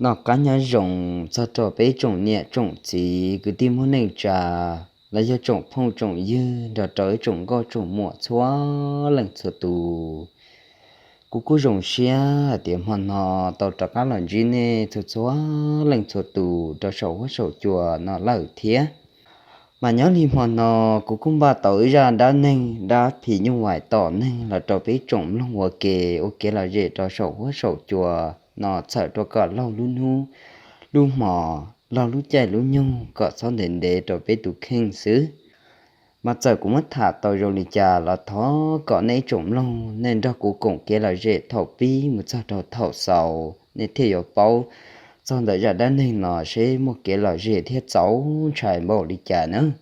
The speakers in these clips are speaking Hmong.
Noj qab nyob zoo txog rau peb tsoom niam tsoom txiv kwv tij muab neej tsa, los yog tsoom phooj tsoom ywg nrog rau ib tsoom nkauj tsoom muam txhua leej txhua tus. Kuv kuj zoo siab hais tias hmo no tau rov qab los ntsib nej txhua txhua leej txhua tus rau saum huab saum cua no lawm thiab. Mas nyob li hmo no kuv kuj npaj tau ib zaj dab neeg dab phim nyuj vais tom neeg los rau peb tsoom mloog ua ke, ua kev lom zem rau saum huab saum cua no txhawm rau kom laug lub hnub lub hmo, laug lub caij lub nyoog kom txhob ntev ntev rau peb tus kheej xwb. Mas txawm kuv muab tham tau zoo li cas los thov kom nej ib tsoom mloog nej nrog kuv koom kev lom zem thaum pib mus txog rau thaum xaus nej thiaj yuav paub txog ntawm zaj dab neeg no seb muaj kev lom zem thiab txaus ntshai npaum li cas nawb.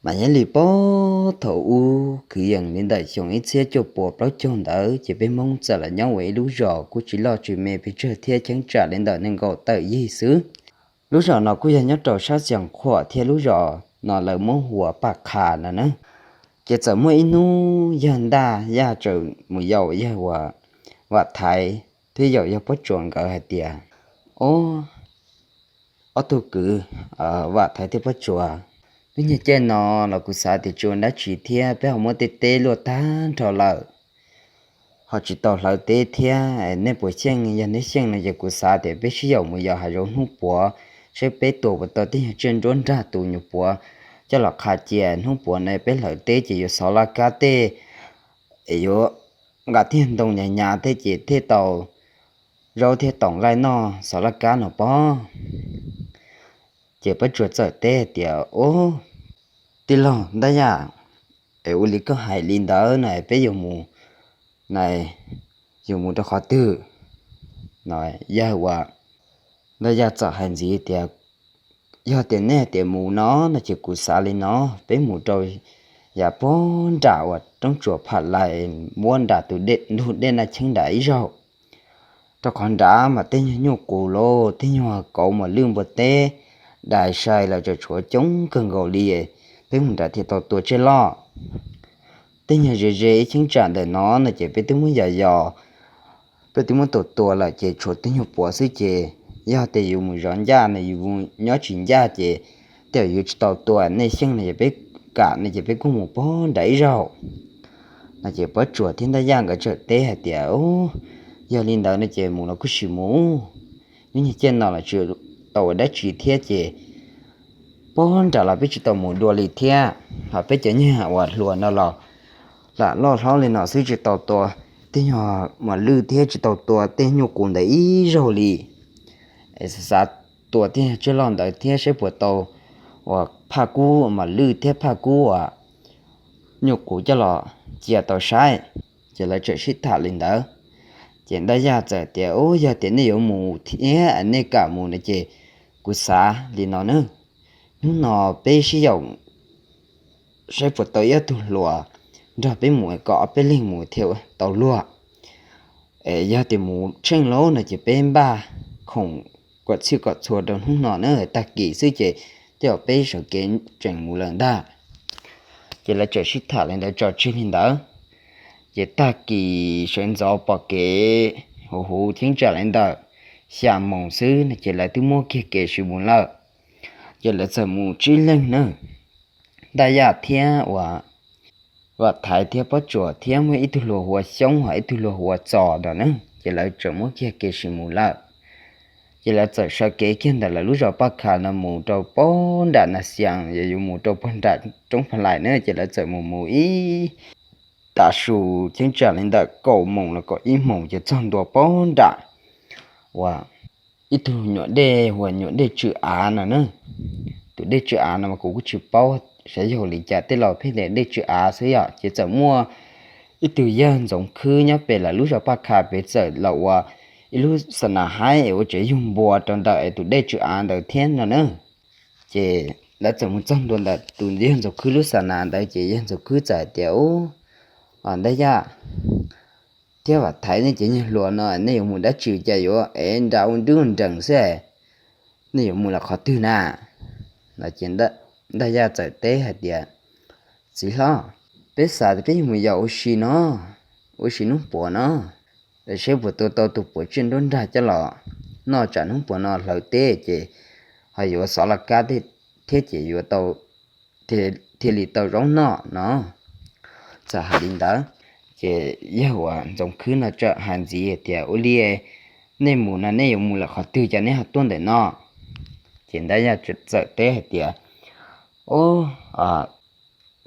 Mas nyob li puag thaum ub kwv yees li ntawm xyoo ib txhiab cuaj puas plaub caug ntawd ces peb Hmoob txawm los nyob ua ib lub zos kuj tsis loj tsis me pes tsawg thiab cheeb tsam li ntawm nees nkaum tawm yig xwb. Lub zos no kuj yog nyob rau sab Xeev Khuam thiab lub zos no lawv muab hu ua Paj Qha no na. Ces txawm muaj ib hnub yog Ntaj Yaj tseem mus yaum yawg uas Vam Thaiv thiab yaum yawg Pob Tsuas nkawd hais tias, Ob, ob tug kwv, Vam Thaiv thiab Pob Tsuas, lub nyuag caij no los kuv xav tias tsis ua dab tsi thiab peb ho muab tej teb luaj tag nrho lawm, ho tsis tau hlawv teb thiab, nej puas xyeej? Yog neb xyeej no ces kuv xav tias peb sib yaum mus yos hav zoov hnub puav, saib peb tua puas tau tej nyuag tsiaj nruab nrag tus nyuam puav coj los qha cia. Hnub puav no peb hlawv teb ces yuav xov laj kab tej, es yuav nqa tej ntoo hnyav hnyav tej ces thiaj tau zaub thiab toom laij noj xov laj kab no pob. Ces Pob Tsuas txawm teb tias, Ub, tij laug Ntaj Yaj, es ua li koj hais li ntawd na peb yuav mus, na, yuav mus rau qhov twg? No yawg uas Ntaj Yaj txawm hais ntxiv tias, Yog tias nej tias mus no no ces kuv xav li no, peb mus rau yav puag nram uas roob tsuas Pham Lais, muab nram tus ntug dej Naj Cheeb nram ib zaug. Rau qhov nrad mas tej nyuag nyuj qus los tej nyuag kauv mos lwj npua teb dais sai los tseem tshuav coob kawg nkaus li, peb mus nrad thiaj tau tua tsiaj loj. Tej nyuag ze ze ib cheeb tsam ntawm no no ces peb twb muab yos yos, peb twb muab tua tua lawm ces tshuav tej nyuag puav xwb ces yog tias yus mus zov ncaj no yus nyob tsis ncaj ces tej zaum yuav tsis tau tua. Nej xyeej no ces peb kam no ces peb kuj mus puag nram ib zaug. No ces Pob Tsuas thiab Ntaj Yaj nkawd txawm teb hais tias, Yog li ntawd no ces mus los kuj sim mus, lub nyuag caij no los tsis tau ua dab tsi thiab ces puag nram los peb tsis tau mus dua li thiab, ho peb cov nyuag uas hluas no los lam loj hlob li no xwb tsis tau tua tej nyuag mos lwj thiab tsis tau tua tej nyuag qus ntawd ib zaug li. Es xav tua tej nyuag tsiaj loj ntawd thiab saib puas tau uas phaj kub mos lwj thiab phaj kub uas nyuj qus coj los cia tau saib. Ces lawv txawm sib tham li ntawd. Ces Ntaj Yaj txawm tias, Ub, yog tias nej yuav mus thiab nej kam mus no ces kuv xav li no na, hnub no peb sib yaum saib puas tau ib ob tug hluas nrog peb mus kom ob peb leeg mus thiaj tau luag. Es yog tias mus tsheej lauj no ces peb npaj khoom kom txhij kom txhua rau hnub no na, tag kis xwb ces tej zaum peb sawv kev tseem mus lawm ntag. Ces lawv txawm sib tham li ntawd tso tseg li ntawd. Ces tag kis sawv ntxov pom kev huv huv cheeb tsam li ntawm xya moos xwb no ces lawv twb muab kiag kev sim mus lawm. Ces lawv txawm mus tsib leeg na, Ntaj Yaj thiab uas Vam Thaiv thiab Pob Tsuas thiab muaj ib tug hluas hu ua Xyoob ho ib tug hluas hu ua Txos ntawd na, ces lawv txawm muab kiag kev sim mus lawm. Ces lawv txawm sawv kev kiag ntawm lawv lub zos Paj Kha no mus rau puag nram Nas Xias, yog yuav mus rau puag nram roob Pha Lais na, ces lawv txawm mus mus ib tav su cheeb tsam li ntawm kaum moos los kaum ib moos ces txog ntua puag nram uas ib tug nyuam dej hu ua nyuam dej Tsw Av no na. Tus dej Tsw Av no mas kuv kuj tsis paub sav yog li cas, tej laus pheej tias dej Tsw Av xwb yom. Ces txawm muaj ib tug yawg Ntxoov Khwb nyob pem lawv lub zos Paj Kha pem txawm los ua ib lub xa nas haib es ua tsev yug npua rau ntawm es tus dej Tsw Av ntawd thiab no na. Ces lawv txawm mus txog ntua ntawm tus yawg Ntxoov Khwb lub xa nas ntawd ces yawg Ntxoov Khwb txawm hais tias, Ub, Ntaj Yaj, thiab Vam Thaiv, nej cov nyuag hluas no nej yuav mus dab tsi cas yuav ev nra ua nruj nrees xwb, nej yuav mus los qhov twg na? No ces Ntaj Yaj txawm teb hais tias, Txiv hlob, peb xav tias peb yuav mus yos ua si no, ua si hnub puav no, saib puas tua tau tus puav tsiaj nruab nrag coj los noj tsam hnub puas no hlawv teb ces ho yuav xov laj kab thiab ces yuav tau, thiaj li tau zaub noj no. Txawm hais li ntawd ces yawg uas Ntxoov Khwb no txawm hais ntxiv hais tias, Ua li, nej mus no nej yuav mus lawm qhov twg cas nej ho tuaj ntawm no? Ces Ntaj Yaj txawm teb hais tias, Ub,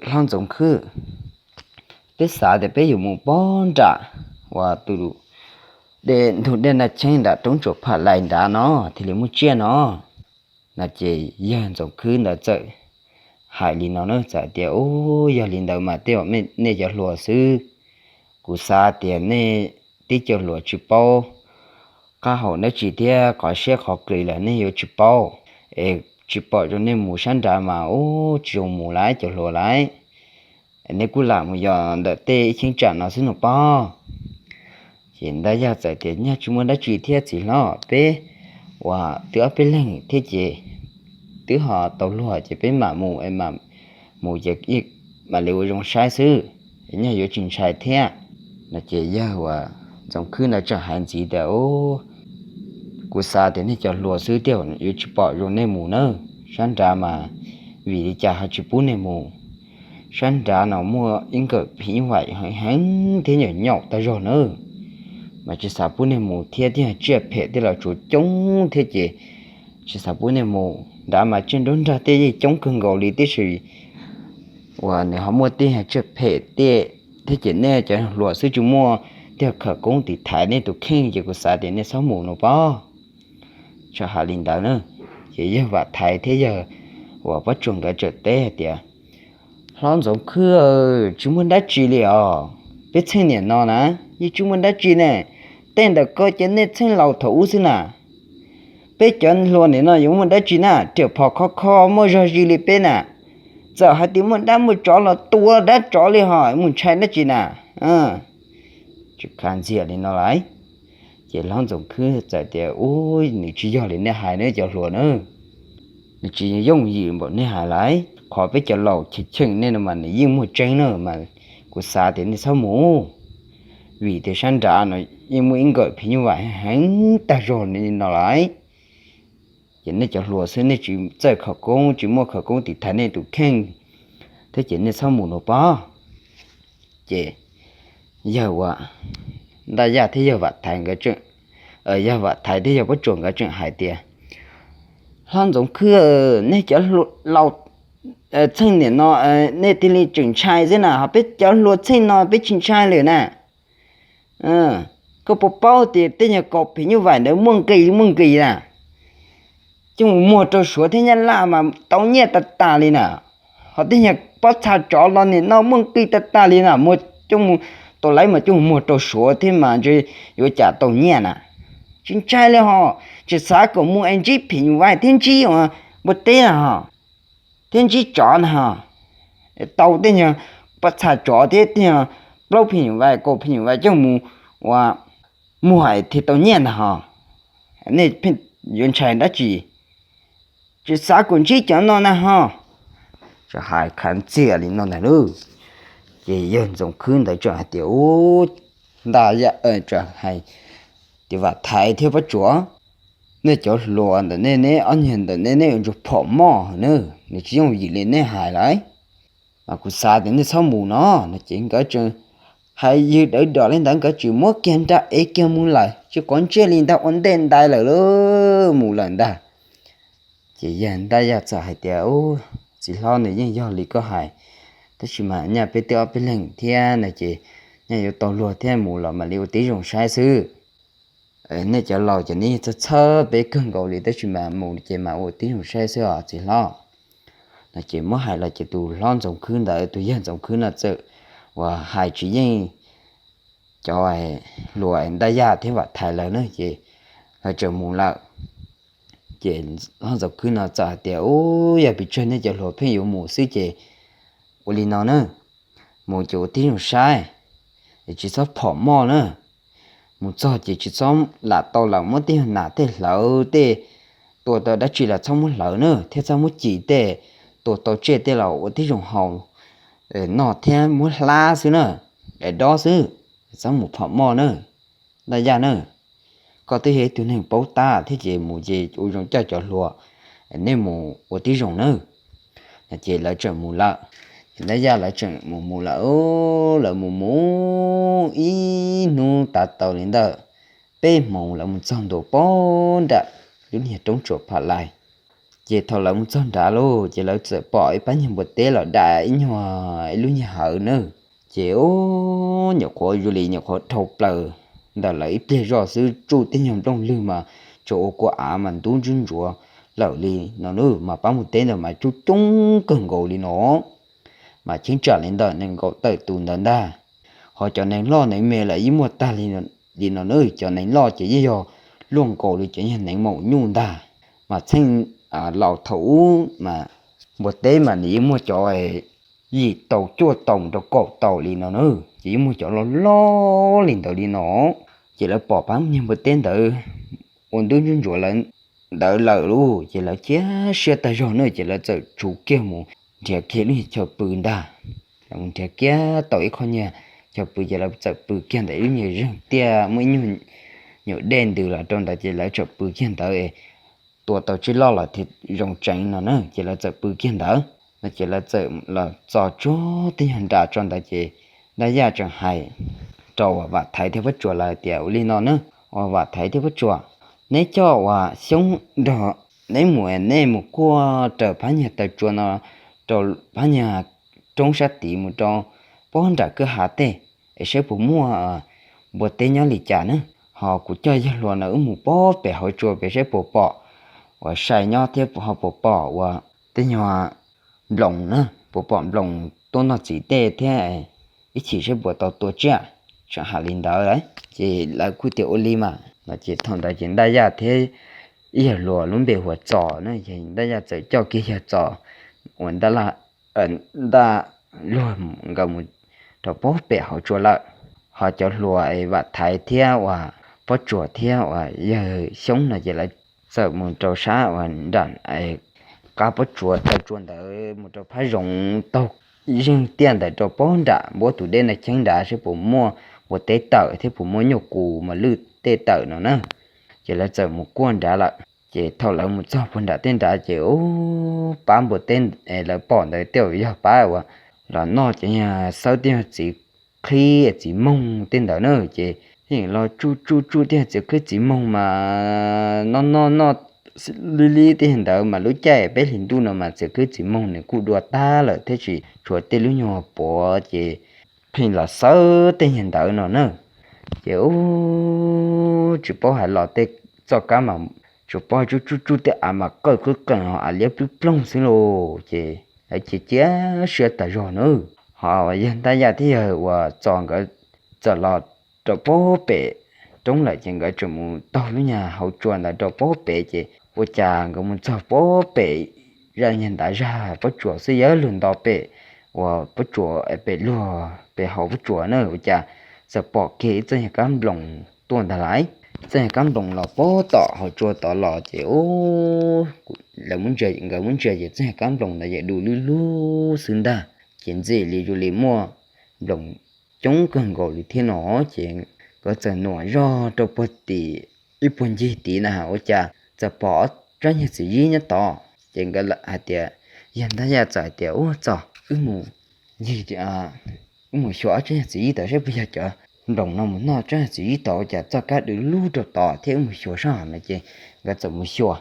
hlob Ntxoov Khwb, peb xav tias peb yuav mus pog nram uas tus ntug dej Naj Cheeb nram roob Tsuas Pham Lais nrad no thiaj li muaj tsiaj no. No ces yawg Ntxoov Khwb ntawd txawm hais li no na, txawm tias, Ub, yog li ntawd mas tej zaum nej cov hluas xwb. Kuv xav tias nej tib co hluas tsis paub qab hau dab tsi thiab qhov siab qhov qis lawm nej yuav tsis paub, es tsis pom zoo nej mus sab nrad mas ub tsis zoo mus lawm cov hluas lawm. Nej kuj lam mus yos ntawm tej ib cheeb tsam no xwb no pob. Ces Ntaj Yaj txawm tias, Nyaj tsis muaj dab tsi thiab txiv hlob, peb uas twb ob peb leeg thiab ces twb ho tau luag ces peb mam mus, mam mus ces mam li ua zoo saib xwb, nyaj yuav tsis ntshai thiab. No ces yawg uas Ntxoov Khwb ntawd txawm hais ntxiv tias, Kuv xav tias nej cov hluas xwb tej zaum yuav tsis pom zoo nej mus nawb sab nrad mas, vim li cas ho tsis pub nej mus? Sab nrad no muaj ib nkawm phim nyuj vais heev heev thiab nyaum nyaum tag zog nawb, mas tsis xav pub nej mus thiab, tej tsiaj phem tej los tsuas coob thiab ces tsis xav pub nej mus. Nrad mas tsiaj nruab nrag tej yeej coob kawg nkaus li tib si, uas nws ho muaj tej tsiaj phem tej thiab ces nej cov hluas xwb tsis muaj tej khawv koob tiv thaiv nej tus kheej ces kuv xav tias nej txhob mus no pob. Txawm hais li ntawd na, ces yawg Vam Thaiv thiab yawg uas Pob Tsuas nkawd txawm teb hais tias, Hlob Ntxoov Khwb, tsis muaj dab tsi li os. Peb txheej niam no na, yeej tsis muaj dab tsi ne. Tej ntawm ko ces nej txheej laus thaum ub xwb na. Peb cov hluas niam no yuav muaj dab tsi na, riam phom khov kho muaj zog zis li peb na. Txawm hais tias muaj dab muaj tsov los tua dab tsov li ho mus ntshai dab tsi na. Tsis khav ntxiag li no lawm. Ces hlob Ntxoov Khwb txawm tias, Ub, nws tsis yog li nej hais na cov hluas na. Nws tsis yooj yim npaum nej hais lawm. Qhov peb cov laus cheem cheem nej no mas nws yeej muaj tseeb na, mas kuv xav tias nej txhob mus, vim tias sab nrad no yeej muaj ib nkawm phim nyuj vais heev tag zog li no lawm. Ces nej cov hluas xwb nej tsis txawj khawv koob, tsis muaj khawv koob tiv thaiv nej tus kheej thiab ces nej txhob mus no pob. Ces yawg uas Ntaj Yaj thiab yawg Vam Thaiv nkawd, yawg Vam Thaiv thiab yawg Pob Tsuas nkawd tseem hais tias, Hlob Ntxoov Khwb, nej cov laus txheej niam no nej thiaj li tseem ntshai xwb na, ho peb cov hluas txheej no peb tsis ntshai lawm na. Koj puas paub tias tej nyuag kaum phim nyuj vais ntawd muaj nqis muaj nqis na, coj mus muag rau Suav thiab Nyab Laj mas tau nyiaj tag tag li na. Ho tej nyuag pob txha tsov los nim no muaj nqis tag tag li na, muag coj mus tau lawv mas coj mus muag rau Suav thiab mas ntshe yuav cas tau nyiaj na. Tsis ntshai li ho, tsis xav kom mus es ntsib phim nyuj vais thiab ntsib npua teb na ho, thiab ntsib tsov na ho. Tau tej nyuag pob txha tsov thiab tej nyuag plaub phim nyuj vais kaum phim nyuj vais coj mus ua muag thiaj tau nyiaj ntag ho. Nej pheej yuav ntshai dab tsi? Tsis xav kom ntsib cov no na ho. Txawm hais khav ntxiag li no ntag lauj. Ces yawg Ntxoov Khwb ntawd txawm hais tias, Ub, Ntaj Yaj, txawm hais tias, Vam Thaiv thiab Pob Tsuas, nej cov hluas ntawm nej, neb ob niag ntawm nej, neb yuav tsum phom moj na, nws tsis yooj yim li nej hais lawm. Mas kuv xav tias nej txhob mus no. No ces nkawd tseem hais ywg dawv dos li ntawd nkawd tseem muab kiag nra ev kiag mus lawm, tsis quav ntsej li ntag, ua ntej ntais lawm lauj, mus lawm ntag. Ces yawg Ntaj Yaj txawm hais tias, Ub, txiv hlob, nws yeej yog li koj hais, tab sis mas nyaj peb twb ob peb leeg thiab no ces nyaj yuav tau luag thiab, mus los mam li ua tib zoo saib xwb. Nej cov laus ces nej yeej txhawj txhawj peb kawg nkaus li, tab sis mas mus ces mam ua tib zoo saib xwb os txiv hlob. No ces muab hais los ces tus hlob Ntxoov Khwb ntawd, tus yawg Ntxoov Khwb no txawm uas hais tsis yeej cov hluas Ntaj Yaj thiab Vam Thaiv lawv na ces lawv txawm mus lawm. Ces hlob Ntxoov Khwb no txawm hais tias, Ub, yog pes tsawg nej cov hluas pheej yuav mus xwb ces ua li no na, mus ces ua tib zoo saib, tsis txhob phom moj na. Mus txog ces tsis txhob lam tau lam muab tej nas tej hlawv tej tua tau dab tsi los txhob muab hlawv na, thiab txhob muab ci tej tua tau tsiaj tej los ua tib zoo haus, noj thiab muab hlab xwb na, es dob xwb, txhob mus phom moj na, Ntaj Yaj na. koj twb yog ib tug neeg paub tab thiab ces mus ces ua zoo coj cov hluas, nej mus ua tib zoo nawb. Ces lawv txawm mus lawm. Ces Ntaj Yaj lawv txawm mus mus lawm, lawv mus mus ib hnub tav tau li ntawm peb hmoov lawv mus txog ntua pog nram lub niag roob tsuas Pha Lais. Ces thaum lawv mus txog nrad lauj, ces lawv txawm pom ib pab nyuag npua teb los dam ib nyuag ib lub nyuag hawv nawb. Ces ub, nyuam qhuav zoo li nyuam qhuav dhau plaws ntawm lawv ib pliag zoj xwb, tsuj tej nyuag nplooj lwg mas tsuas ua kua av mas ntub ntsuab ntsuav lawm li no nawb, mas pab npua teb ntawd mas coob coob kawg nkaus li no, mas cheeb tsam li ntawm nees nkaum tawm tus ntawd ntag. Ho cov nees loj nees me lawm yeej muaj tag li no nawb, cov nees loj ces yeej yog luaj nkaus li cov nyuag nees maum nyuj ntag. Mas txheej laus thaum ub mas npua teb mas nws yeej muaj cov yim tau cuaj tau mus rau kaum tau li no nawb, ces yeej muaj cov loj loj li ntawd li no. Ces lawv pom pab nyuag npua teb ntawd ua ntub ntsuab ntsuav lawv ntawd lawm lauj, ces lawv cia siab tag zog nawb, ces lawv txawm tsuv kiag mus nrhiav kiag lub chaw pw ntag. Lawv mus nrhiav kiag tau ib qho nyuag chaw pw ces lawv txawm pw kiag ntawm ib lub nyuag zeeg tiaj muaj ib nyuag nyuam dej ntws los rau ntawd, ces lawv txawm pw kiag ntawd tua tau tsiaj loj los thiaj zoo tseev no na, ces lawv txawm pw kiag ntawd no. Ces lawv txawm los txo tsuag tej nyuag nra tso ntawd, ces Ntaj Yaj tseem hais rau uas Vam Thaiv thiab Pob Tsuas lawv tias ua li no na, uas Vam Thaiv thiab Pob Tsuas, neb coj uas Xyoob nrog neb mus, neb mus kuaj raws phab nyuag taw tsua no rau phab nyuag roob sab tid mus rau pog nram kwj ha tej, es saib puas muaj npua teb nyob li cas na. Ho kuv coj yawg hluas no wb mus pog pem hauv tsua pem saib puas pom uas sai nyob thiab ho puas pom uas tej nyuag nploos na, puas pom nploos tuaj noj txiv tej thiab, ib chim saib puas tau tua tsiaj. Tseem hais li ntawd lawm ces lawv kuj tias ua li mas no. Ces thaum ntawd ces Ntaj Yaj thiab ib yawg hluas lub npe hu ua Txos na, Ntaj Yaj txawm coj kiag yawg Txos uas Ntaj Luag nkawd mus rau pog pem hauv tsua lawm. Ho cov hluas Vam Thaiv thiab uas Pob Tsuas thiab uas yawg Xyoob no ces lawv txawm mus rau sab uas nram qab pob tsuas taw tsua ntawd mus rau phab zoov taug zeeg tiaj ntawd rau pog nram npuab tus dej no cheeb nrad saib puas muaj npua teb tawm thiab puas muaj nyuj qus mas lwj tej tawm no na. Ces lawv txawm mus kuaj nrad lawm. Ces thaum lawv mus txog puag nram tej nrad ces ub, pab npua teb lawv pom ntawd tej yog pab uas los noj cov nyuag xawb tej nyuag txiv qhib txiv moog tej ntawd na. Ces yeej los tsuj tsuj tsuj tej nyuag txiv qhib txiv moog mas noj noj noj li li tej ntawd mas lub caij peb hlis ntuj no mas txiv qhib txiv moog nws kuj dua tag lawm thiab, tsis tshuav tej lub nyuag puav ces pheej los xawb tej nyuag ntawd no na. Ces ub, tsis paub hais los tej txoj kab mas tsis paub tsuj tsuj tsuj tej av mas qawj qwb qees ho av liab plwb ploog xwb lauj. Ces lawv cia cia siab tas zog na. Ho yawg Ntaj Yaj thiab yawg uas Txos nkawd txawm los rau pog pem roob lawm ces nkawd tseem mus taug lub nyuag hauv tsua ntawd rau pog pem. Ces ua cas nkawd mus txog pog pem zaj nyuag ntav zag pob tsuas xwb, yawg luag nto pem uas pob tsuas pem luag pem hauv pob tsuas na, ua cas txawm pom kiag ib txoj nyuag kab nploos tuaj ntag lauj. Txoj nyuag kab nploos los pog tom hauv tsua tod los ces ub, lawv muab ntsia, nkawd muab ntsia ces txoj nyuag kab nploos ntawd yeej du lub lub xwb ntag. Ces ntxim li zoo li muaj nploos coob kawg nkaus li thiab no. Ces nkawd txawm nuam zog rau puag tim ib puag ncig tid na, ua cas txawm pom ob tsob nyuag txiv zib nyob tod. Ces nkawd hais tias, yawg Ntaj Yaj txawm hais tias, ub, Txos, wb mus ncig, wb mus xyuas ob tsob nyuag txiv zib tod saib puas yog cov nploos no mus noj tsob nyuag txiv zib tod, ua cas txoj kab du lub lub rau tod thiab, wb mus xyuas saib no. Ces nkawd txawm mus xyuas,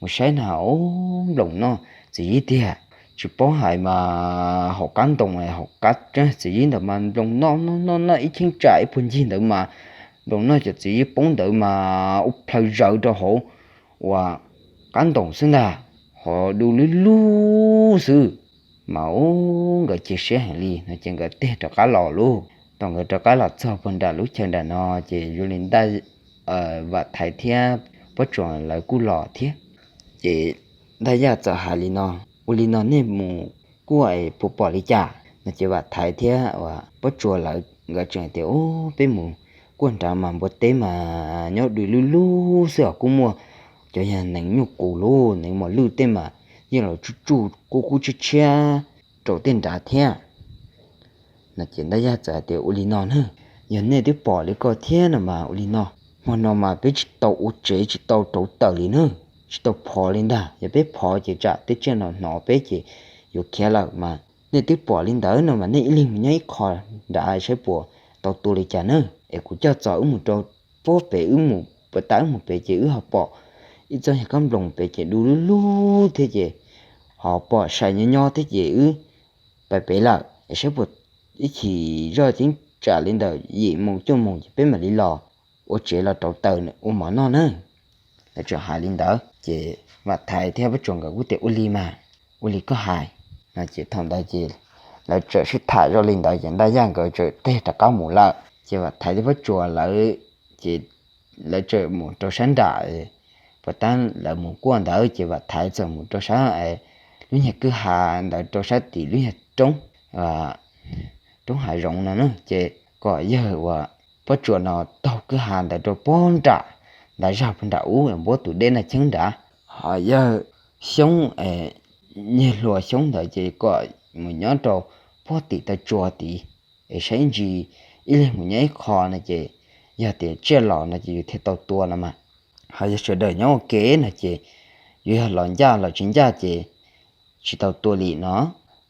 mus saib na, ub, nploos noj txiv zib tiag. Tsis paub hais mas hauv qab ntoo, hauv qab tsob nyuag txiv zib ntawd mas nploos noj noj noj noj ib cheeb tsam ib puag ncig ntawd mas nploos noj cov txiv zib poob ntawd mas ua plhaw zawv rau hauv uas qab ntoo xwb ntag, ho du lub lub xwb. Mas ub, nkawd cia siab heev li no ces nkawd tig rov qab los lauj. Thaum nkawd rov qab los txog puag nram lub chaw nram no ces zoo li Ntaj, Vam Thaiv thiab Pob Tsuas lawv kuj los thiab. Ces Ntaj Yaj txawm hais li no, ua li no nej mus kuaj es puas pom li cas no. Ces Vam Thaiv thiab uas Pob Tsuas lawv nkawd tseem tias, ub, peb mus kuaj nrad mas npua teb mas nyob du lub lub xwb os, kuj muaj cov yog nees nyuj qus lub nees mos lwj tej mas yeej los tsuj tsuj qub qub tshiab tshiab rau tej nrad thiab no. Ces Ntaj Yaj txawm hais tias, ua li no na, yog nej twb pom li ko thiab no mas ua li no, hmo no mas peb tsis tau ua tsev, tsis tau rauv taws li na, tsis tau phov li ntag. Yog peb phov ces tsam tej tsiaj no hnov peb ces yuav khiav lawm mas. Nej twb pom li ntawd no mas nej ib leeg mus nyob ib qho nrad saib puas tau tua li cas na. Es kuv coj txog wb mus rau puag pem, wb mus puag ta, wb mus pem ces wb ho pom ib txoj nyuag kab nploos pem ces du lug lug thiab ces ho pom sai nyob nyob thiab ces wb pais pem lawm es saib puas, ib chim zoj ceeb tsam li ntawm yim moos cuaj moos ces peb mam li los ua tsev los rauv taws ua mov noj na. Lawv txawm hais li ntawd ces Vam Thaiv thiab Pob Tsuas nkawd kuj tias ua li mas, ua li koj hais no ces thaum ntawd ces lawv txawm sib tham zoj li ntawd ces Ntaj Yaj nkawd txawm tig rov qab mus lawm ces Vam Thaiv thiab Pob Tsuas lawv ces lawv txawm mus rau sab nram, puas tab lawv mus kuaj ntawd ces Vam Thaiv txawm mus rau sab lub nyuag kwj ha ntawd rau sab tim lub nyuag roob, roob hav zoov no na ces kom yawg uas Pob Tsuas no taug kwj ha ntawd rau puag nram, ntav zag puag nram ub npuab tus dej Naj Cheeb nrad. Ho yawg Xyoob, niag hluas Xyoob ntawd ces kom mus nyob rau puag tim taw tsua tid es saib ntsis ib leeg mus nyob ib qho no ces yog tias tsiaj los no ces yus thiaj tau tua no mas. Ho yog sawv daws nyob ua ke no ces yus yog los ncaj los tsis ncaj ces tsis tau tua li no.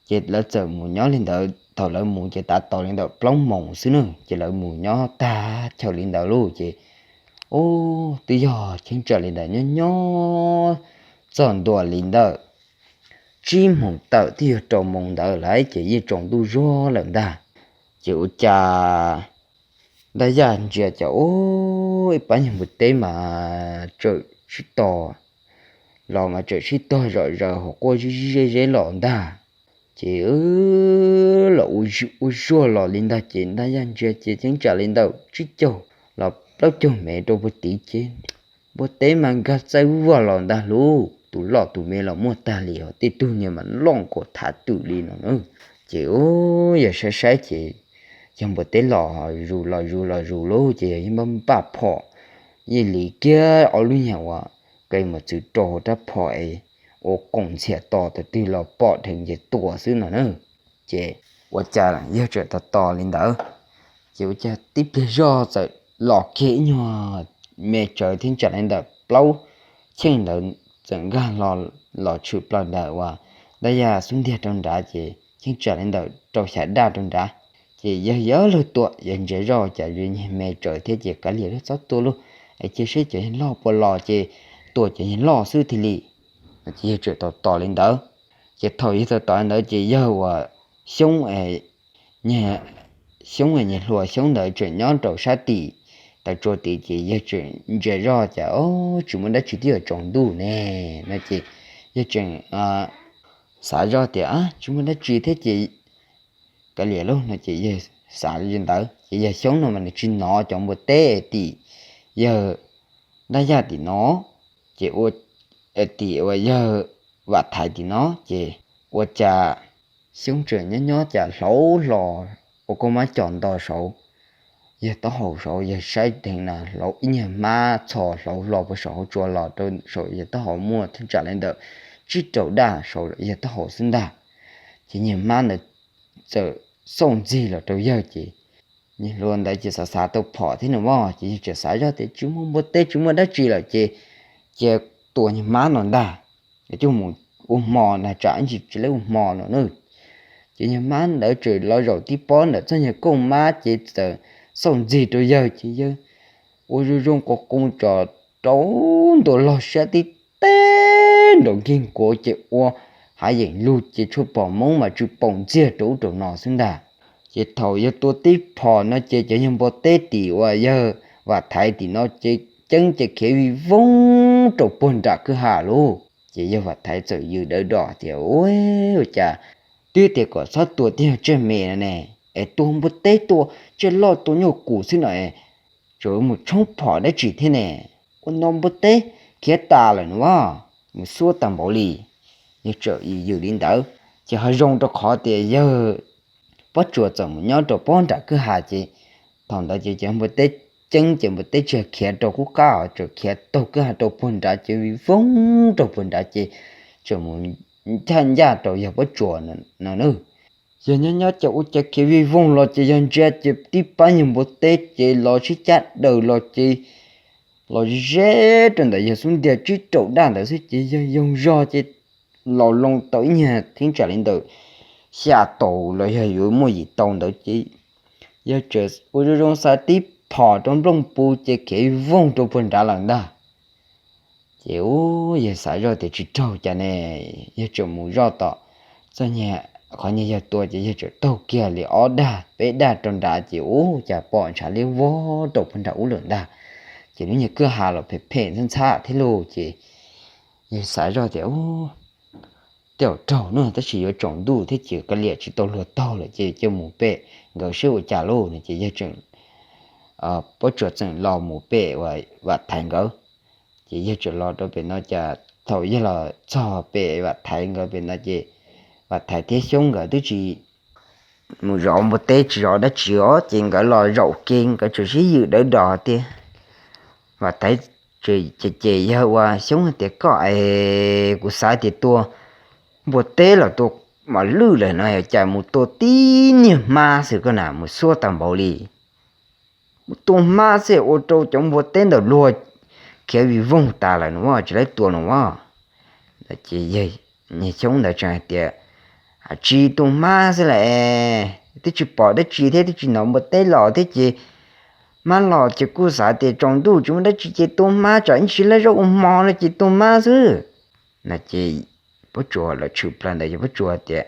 Ces lawv txawm mus nyob li ntawd, thaum lawv mus ces tav tos li ntawm plaub moos xwb na ces lawv mus nyob tag chaw li ntawd lauj ces ub twb yog cheeb tsam li ntawd nyob nyob txog ntua li ntawm tsib moos tawm twb yog rau moos ntawd lawm ces yeej tsaus ntuj zuag lawm ntag. Ces ua cas Ntaj Yaj ntsia cas ub ib pab nyuag npua teb mas txawm sib tog, los mas txawm sib tog zom zaws hauv quaj zeb zeb los ntag. Ces los ua zuag los li ntag ces Ntaj Yaj ntsia ces cheeb tsam li ntawm tsib caug los plaub caug mev rau puag tid ces npua teb mas nkag txaij vuag los ntag lauj, tus loj tus me los muaj tag li os, tej tug niag mas loj nkaus thav twm li no na. Ces ub yawg saib saib ces yog npua teb los zus los zus los zus lauj ces yawg yeej npaj npaj phom, yeej li kiag ob lub nyuag uas qe mos txwv rau hauv rab phom es ua qoom ntxhias tos tus twg los pom dheev ces tua xwb no na. Ces ua cas yawg txawm tos tos li ntawd, ces ua cas tib pliag zoj txawm los kiag ib nyuag me tsawv thiab tsam li ntawm plaub cheej ntawd txawm nkag los, los tshwm plaws ntawm uas Ntaj Yaj xub ntiag rau nrad ces cheeb tsam li ntawm rau xya daj rau nrad. Ces yawg yuav luag tua, yawg ntsia zoj cas yuav nyuag me tsawv thiab ces kav liam lauj txhob tua lauj, es cia saib cov yawg loj puas los ces tua cov yawg loj xwb thiaj li. Ces yawg txawm tos tos li ntawd. Ces thaum yawg tos tos li ntawd ces yawg uas Xyoob, Xyoob, niag hluas Xyoob ntawd tseem nyob rau sab tim taw tsua tid ces yawg tseem ntsia zoj cas tsis muaj dab tsi twb yuav tsaus ntuj ne no ces yawg tseem xav zoj tias tsis muaj dab tsi thiab ces kav liam lauj no ces yawg xav li ntawd. Ces yawg Xyoob no mas nws tsis hnov cov npua teb tim yawg Ntaj Yaj tim no, ces ua tim uas yawg Vam Thaiv tim no ces ua cas Xyoob tseem nyob nyob cas hlauv hlo ua koj mab cos nto saud, yawg taub hau saud yawg saib dheev na hlauv ib nyuag hmab txhos hlauv hlo puag saum hauv tsua los rau saum yawg taub hau muaj thaj tsam li ntawm tsib rau daj saud yawg taub hau xwb ntag. Ces nyuag hmab ntawd txawm xauj ntxig los rau yawg ces nyuag hluas ntawd ces xav xav tau phom thiab no mog ces yawg tseem xav zoj tias tsis muaj npua teb tsis muaj dab tsi lawm ces cia tua nyuag hmab no ntag, coj mus ua hmo na tsam ib ntsis tsis lab ua hmo no na. Ces nyuag hmab ntawd tseem los zaum tib pob ntawm txoj nyuag kooj hmab ces txawm xauj ntxig rau yawg ces yawg ua zoo zoo qus qus tso rau ntua log siab tib teg nraum nkig nkuav ces ua hav yeem lug ces tshuaj pom moob mas tsw paum ntxiag rau ub rau no xwb ntag. Ces thaum yawg tua tib phom no ces cov yawg npua teb tim uas yawg Vam Thaiv tim no ces ceeb ces khiav vij voog rau puag nram kwj ha lauj. Ces yawg Vam Thaiv txawm yws dawv do tias ua cas twb tias kom txhob tua tej yawg tsiaj me no ne, es tua npua teb tua tsiaj loj tua nyuj qus xwb no es tsuas mus tshoob phom dab tsi thiab ne, ua no npua teb khiav tas lawm no, mus xuab tag npaum li. Yawg txawm yws li ntawd ces ho zoo rau qhov tias yawg Pob Tsuas txawm mus nyob rau puag nram kwj ha ces thaum ntawd ces cov npua teb ceeb ces npua teb tsis khiav rau qub qab os, tseem khiav taug kwj ha rau puag nrad ces vij voog rau puag nrad ces tseem mus ncaj ncaj rau yawg Pob Tsuas no na. Yawg nyob nyob ces ua cas khiav vij voog los ces yawg ntsia ces tib pab nyuag npua teb ces los sib cab daws los ces los ze rau ntawm yawg xub ntiag tsib rau daj ntawd xwb ces yawg yoog zog ces los loo tau ib nyuag thib tsam li ntawm xya tau los yog yuav muaj yim tau ntawd ces yawg tseem ua zoo zoo xav tib phom rau nplooj pus ces khiav voog rau puag nrad lawm ntag. Ces ub, yawg xav zoj tias tsis raug cas ne, yawg tseem mus zoj tom txog nyag qhov nyag yawg tua ces yawg tseem taug kiag li ob daj peb daj rau nrad ces ub, cas pom ntshav liab vog rau puag nram ub lawm ntag. Ces lub nyuag kwj ha los phem phem ntxhab ntxhab thiab lauj ces yawg xav zoj tias ub, tej zaum raug no tab sis yuav tsaus ntuj thiab ces kav liam tsis tau luag taug lawm ces cia mus pem nkawd seb ua cas lauj no ces yawg tseem, Pob Tsuas tseem los mus pem Vam Thaiv nkawd. Ces yawg tseem los rau pem no cas thaum yawg los txog pem Vam Thaiv nkawd pem no ces Vam Thaiv thiab Xyoob nkawd twb tsis mus zov npua teb tsis zov dab tsi os ces nkawd los zaum ke nkawd tseem sib ywm dawb dos tias, Vam Thaiv ces ces yawg ua Xyoob tias koj es kuv xav tias tua npua teb los tua mam lwj lawm no cas mus tua tib niag hmab xwb koj na mus xuab tag npaum li. Mus tua hmab xwb ua rau cov npua teb ntawm luag khiav vij voog tas lawm no tsis laib tua no a. Ces yawg Xyoob ntawd tseem hais tias, Tsis tua hmab xwb las, twb tsis pom dab tsi thiab twb tsis hnov npua teb los thiab ces hmab los ces kuj xav tias tsaus ntuj tsis muaj dab tsi ces tua hmab tsam ib ntsis laib zaub ua hmo no ces tua hmab xwb no ces Pob Tsuas los tshwm plaws ntawd yog Pob Tsuas tias,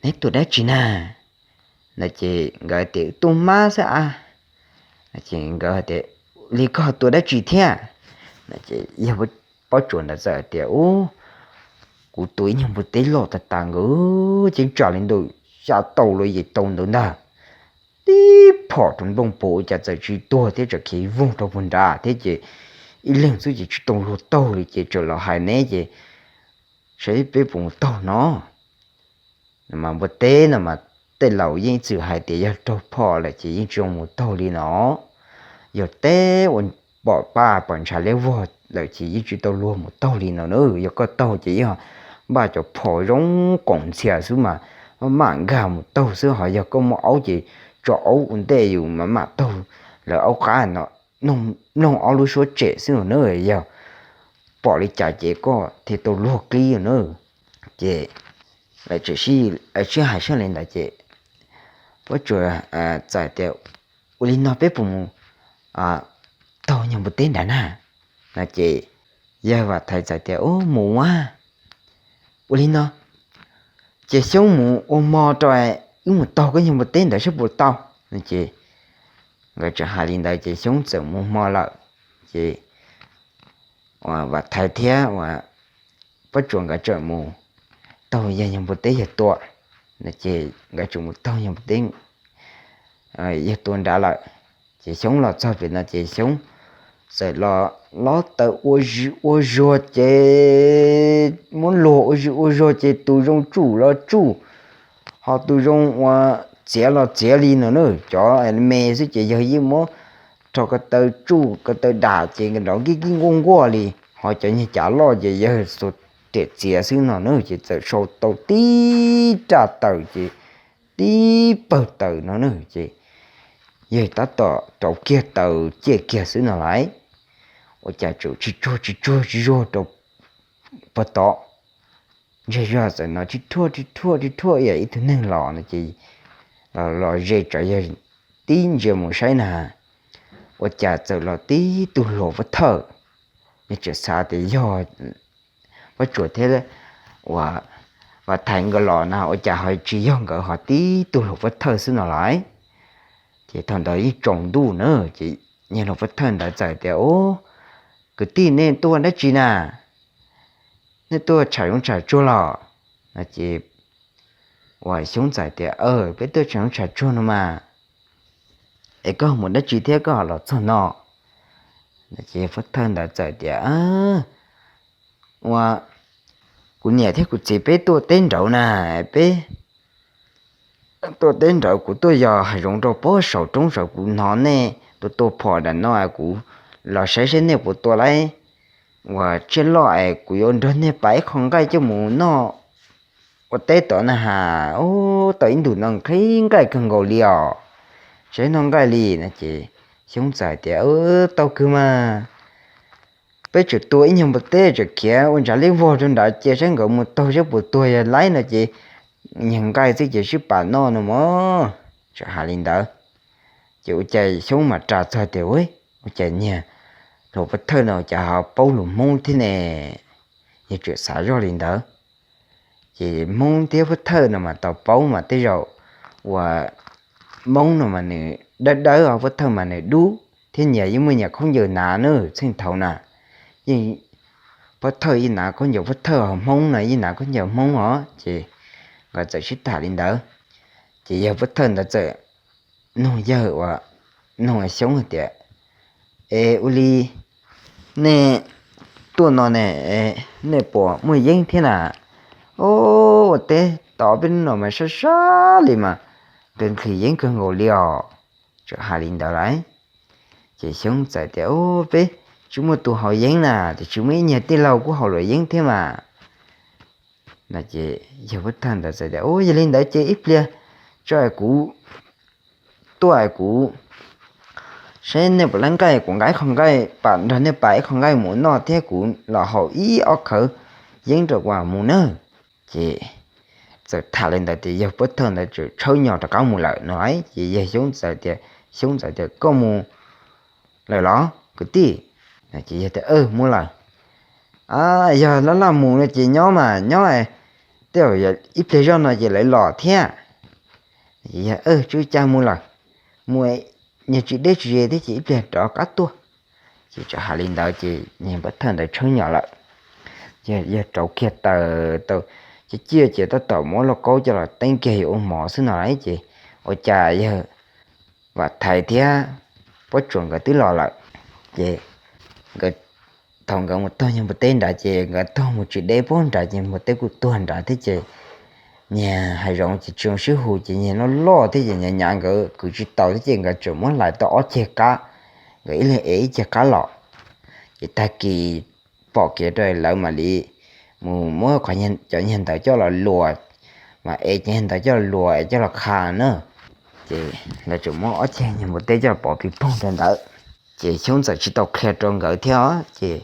Neb tua dab tsi na? No ces nkawd tias, Tua hmab xwb a. Nkawd tias, Li koj tua dab tsi thiab? Yog Pob Tsuas ntawd txawm tias, Ub, kuv tua ib nyuag npua teb loj tag tas nkaus ces tsam li ntawm xya tau los yim tau ntawd ntag. Tib phom rau nplooj pus ua cas txawm tsis tuag thiab tseem khiav voog rau puag nrad thiab ces ib leeg xwb ces tsis tau luag taug li ces tseem los hais neb ces saib peb puas mus taug no. Mas npua teb no mas tej laus yeej txwm hais tias yog raug phom lawm ces yeej tsis zoo mus taug li no. Yog teb ua pom paj pom ntshav liab vog lawm ces yeej tsis tau luag mus taug li no na. Yog koj taug ces yog npaj cov phom zoo koom ntxhias xwb mas maj mam nkag mus taug xwb, ho yog koj muaj aub ces tso aub ua ntej yus mam mam taug lawv aub qab no, mloog ob lub suab tsem xwb na. Yog pom li cas ces koj thiaj tau luag qib na. Ces lawv tseem sib hais sab li ntawd ces Pob Tsuas txawm tias, Ua li no peb puas mus taug nyuag npua teb nrad na? No ces yawg Vam Thaiv txawm tias, Ub, mus a. Ua li no ces Xyoob mus ua hmo rau, wb mus taug koj nyuag npua teb ntawd saib puas tau. No ces nkawd tseem hais li ntawd ces Xyoob txawm mus hmo lawm. Ces Vam Thaiv thiab Pob Tsuas nkawd tseem mus taug yawg nyuag npua teb yawg tua. No ces nkawd tseem mus taug nyuag npua teb yawg tua nrad lawm. Ces Xyoob los txog pem no ces Xyoob txawm los lob taws ua zis ua zuag ces muab luag ua zis ua zuag ces tus zoo tsuj los tsuj, ho tus zoo ua txiav los txiav li no na. Cov me xwb ces yawg yeej muab rho ko taw tsuj ko taw dam ces nrov nkij nkij nkuaj nkuaj li, ho cov nyuag cav loj ces yawg xuas riam txiav xwb no na. Ces txawm sau tau tib raj taws ces tib pawg taws no na. Ces yawg tab tom rauv kiag taws ciaj kiag xwb no lauj, ua cas tseem tsis tsuag tsis tsuag tsis tsuag rau puag tod. Ntsej zog txawm hnov rhib rhuaj rhib rhuaj rhib rhuaj ib yam ib tug neeg los no ces los ze tsam yawg tib ntsia mus saib na, ua cas txawm los tib tug hluas pov thawj. Yawg tseem xav tias yog Pob Tsuas thiab Vam Thaiv nkawd los na, ua cas ho tsis yog nkawd, ho tib tug hluas pov thawj xwb no lauj. Ces thaum ntawd yeej tsaus ntuj na, ces niag hluas pov thawj ntawd txawm tias, Ub, kwv tij, nej tuaj dab tsi na? Nej tuaj tsham zoov tsham tsuag los? No ces Xyoob txawm tias, Peb tuaj tsham zoov tsham tsuag no mas. Es koj mus dab tsi thiab koj ho los txog no? No ces pov thawj ntawd txawm tias, Ua, kuv niam thiab kuv txiv peb tuaj teb nraud na, peb tuaj teb nraud, kuv tuaj yos hav zoov rau pob saum roob saud, kuv hnov nej tua tua phom nram no, kuv los saib saib nej puas tua lawm ua tsiaj loj es kuv yuav nrog nej pab ib qho nqaij coj mus noj ua teb tod na has. Ub, tau ib ntus no nqhis nqaij kawg nkaus li os, saib noj nqaij li no ces Xyoob txawm tias, Tau kawg mas, peb tseem tua ib nyuag npua teb tseem khiav ua ntsav liab vog rau nrad cia saib nkawd mus taug saib puas tuag, yog laib no ces nyiag nqaij xwb ces sib pam noj no mog. Txawm hais li ntawd, ces ua cas Xyoob mam ras txog tias, Ua cas niag hluas pov thawj no cas ho paub lus Hmoob thiab ne? Yog tseem xav zoj li ntawd, ces Hmoob thiab pov thawj no mas tau paub mas tej zaum uas Hmoob no mas nws dawb dawb, pov thawj mas nws dub thiab nyias yeej muaj nyias khaub ncaws hnav na, txheej thaud na. Yeej, pov thawj yeej hnav khaub ncaws pov thawj, ho Hmoob no yeej hnav khaub ncaws Hmoob os. Ces nkawd txawm sib tham li ntawd, ces yawg pov thawj ntawd txawm nug yawg uas, nug Xyoob tias, Es ua li nej tuaj no ne, nej puas muaj yeeb thiab na? Ua teb tom peb no mas sab sab li mas, nqhis nqhis yeeb kawg nkaus li os. Txawm hais li ntawd lawm, ces Xyoob txawm tias, Peb tsis muaj tus haus yeeb na, tiam sis muaj ib nyuag tij laug kuj haus luam yeeb thiab mas. No ces yawg pov thawj ntawd txawm tias, Yog li ntawd ces ib pliag tso kuv tuaj, kuv saib nej puas laib nqaij, kuv nqa ib qho nqaij pam nrog nej pam ib qho nqaij mus noj thiab kuv los haus ib ob khawv yeeb rau kuv mus nawb. Ces txawm tham li ntawd ces yawg pov thawj ntawd txawm tshawb nyo rov qab mus lawm no. Ces yawg Xyoob txawm tias, Xyoob txawm tias, Koj mus lawm los kwv tij? Ces yawg tias, Mus lawm. Yog laj laj mus no ces nyob mas nyob, tej zaum ib pliag zoj no ces lawv los thiab. Ces yawg, Tsw ca mus lawm, mus, niag tsis deb tsis ze thiab ces ib pliag rov qab tuaj. Ces txawm hais li ntawd ces niag pov thawj ntawd tshawb nyo lawm. Yawg rauv kiag taws tau ciaj ciaj ces tab tom muab lauj kaub coj los teeb kiag yuav ua mov xwb no lawm ces ua cas yawg Vam Thaiv thiab Pob Tsuas nkawd twb los lawm. Ces nkawd, thaum nkawd mus taug nyuag npua teb nrad ces nkawd taug mus tsis deb puag nrad ces npua teb kuj tuag nrad thiab ces niag hav zoov ces tsis zoo sib hu ces niag loj loj thiab ces nyav nyav nkawd kwv tsis tau thiab ces nkawd tseem muab hlais tau ob ceg qab, nkawd ib leeg ev ib ceg qab los. Ces tag kis pom kev rau lawv mam li mus muab cov niag ntawd coj los luas, mas ev cov niag ntawd coj los luas es coj los qha na. Ces lawv tseem muab ob ceg nyuag npua teb coj los pov pig poog rau ntawd. Ces Xyoob txawm tsis tau qhia rau nkawd thiab os. Ces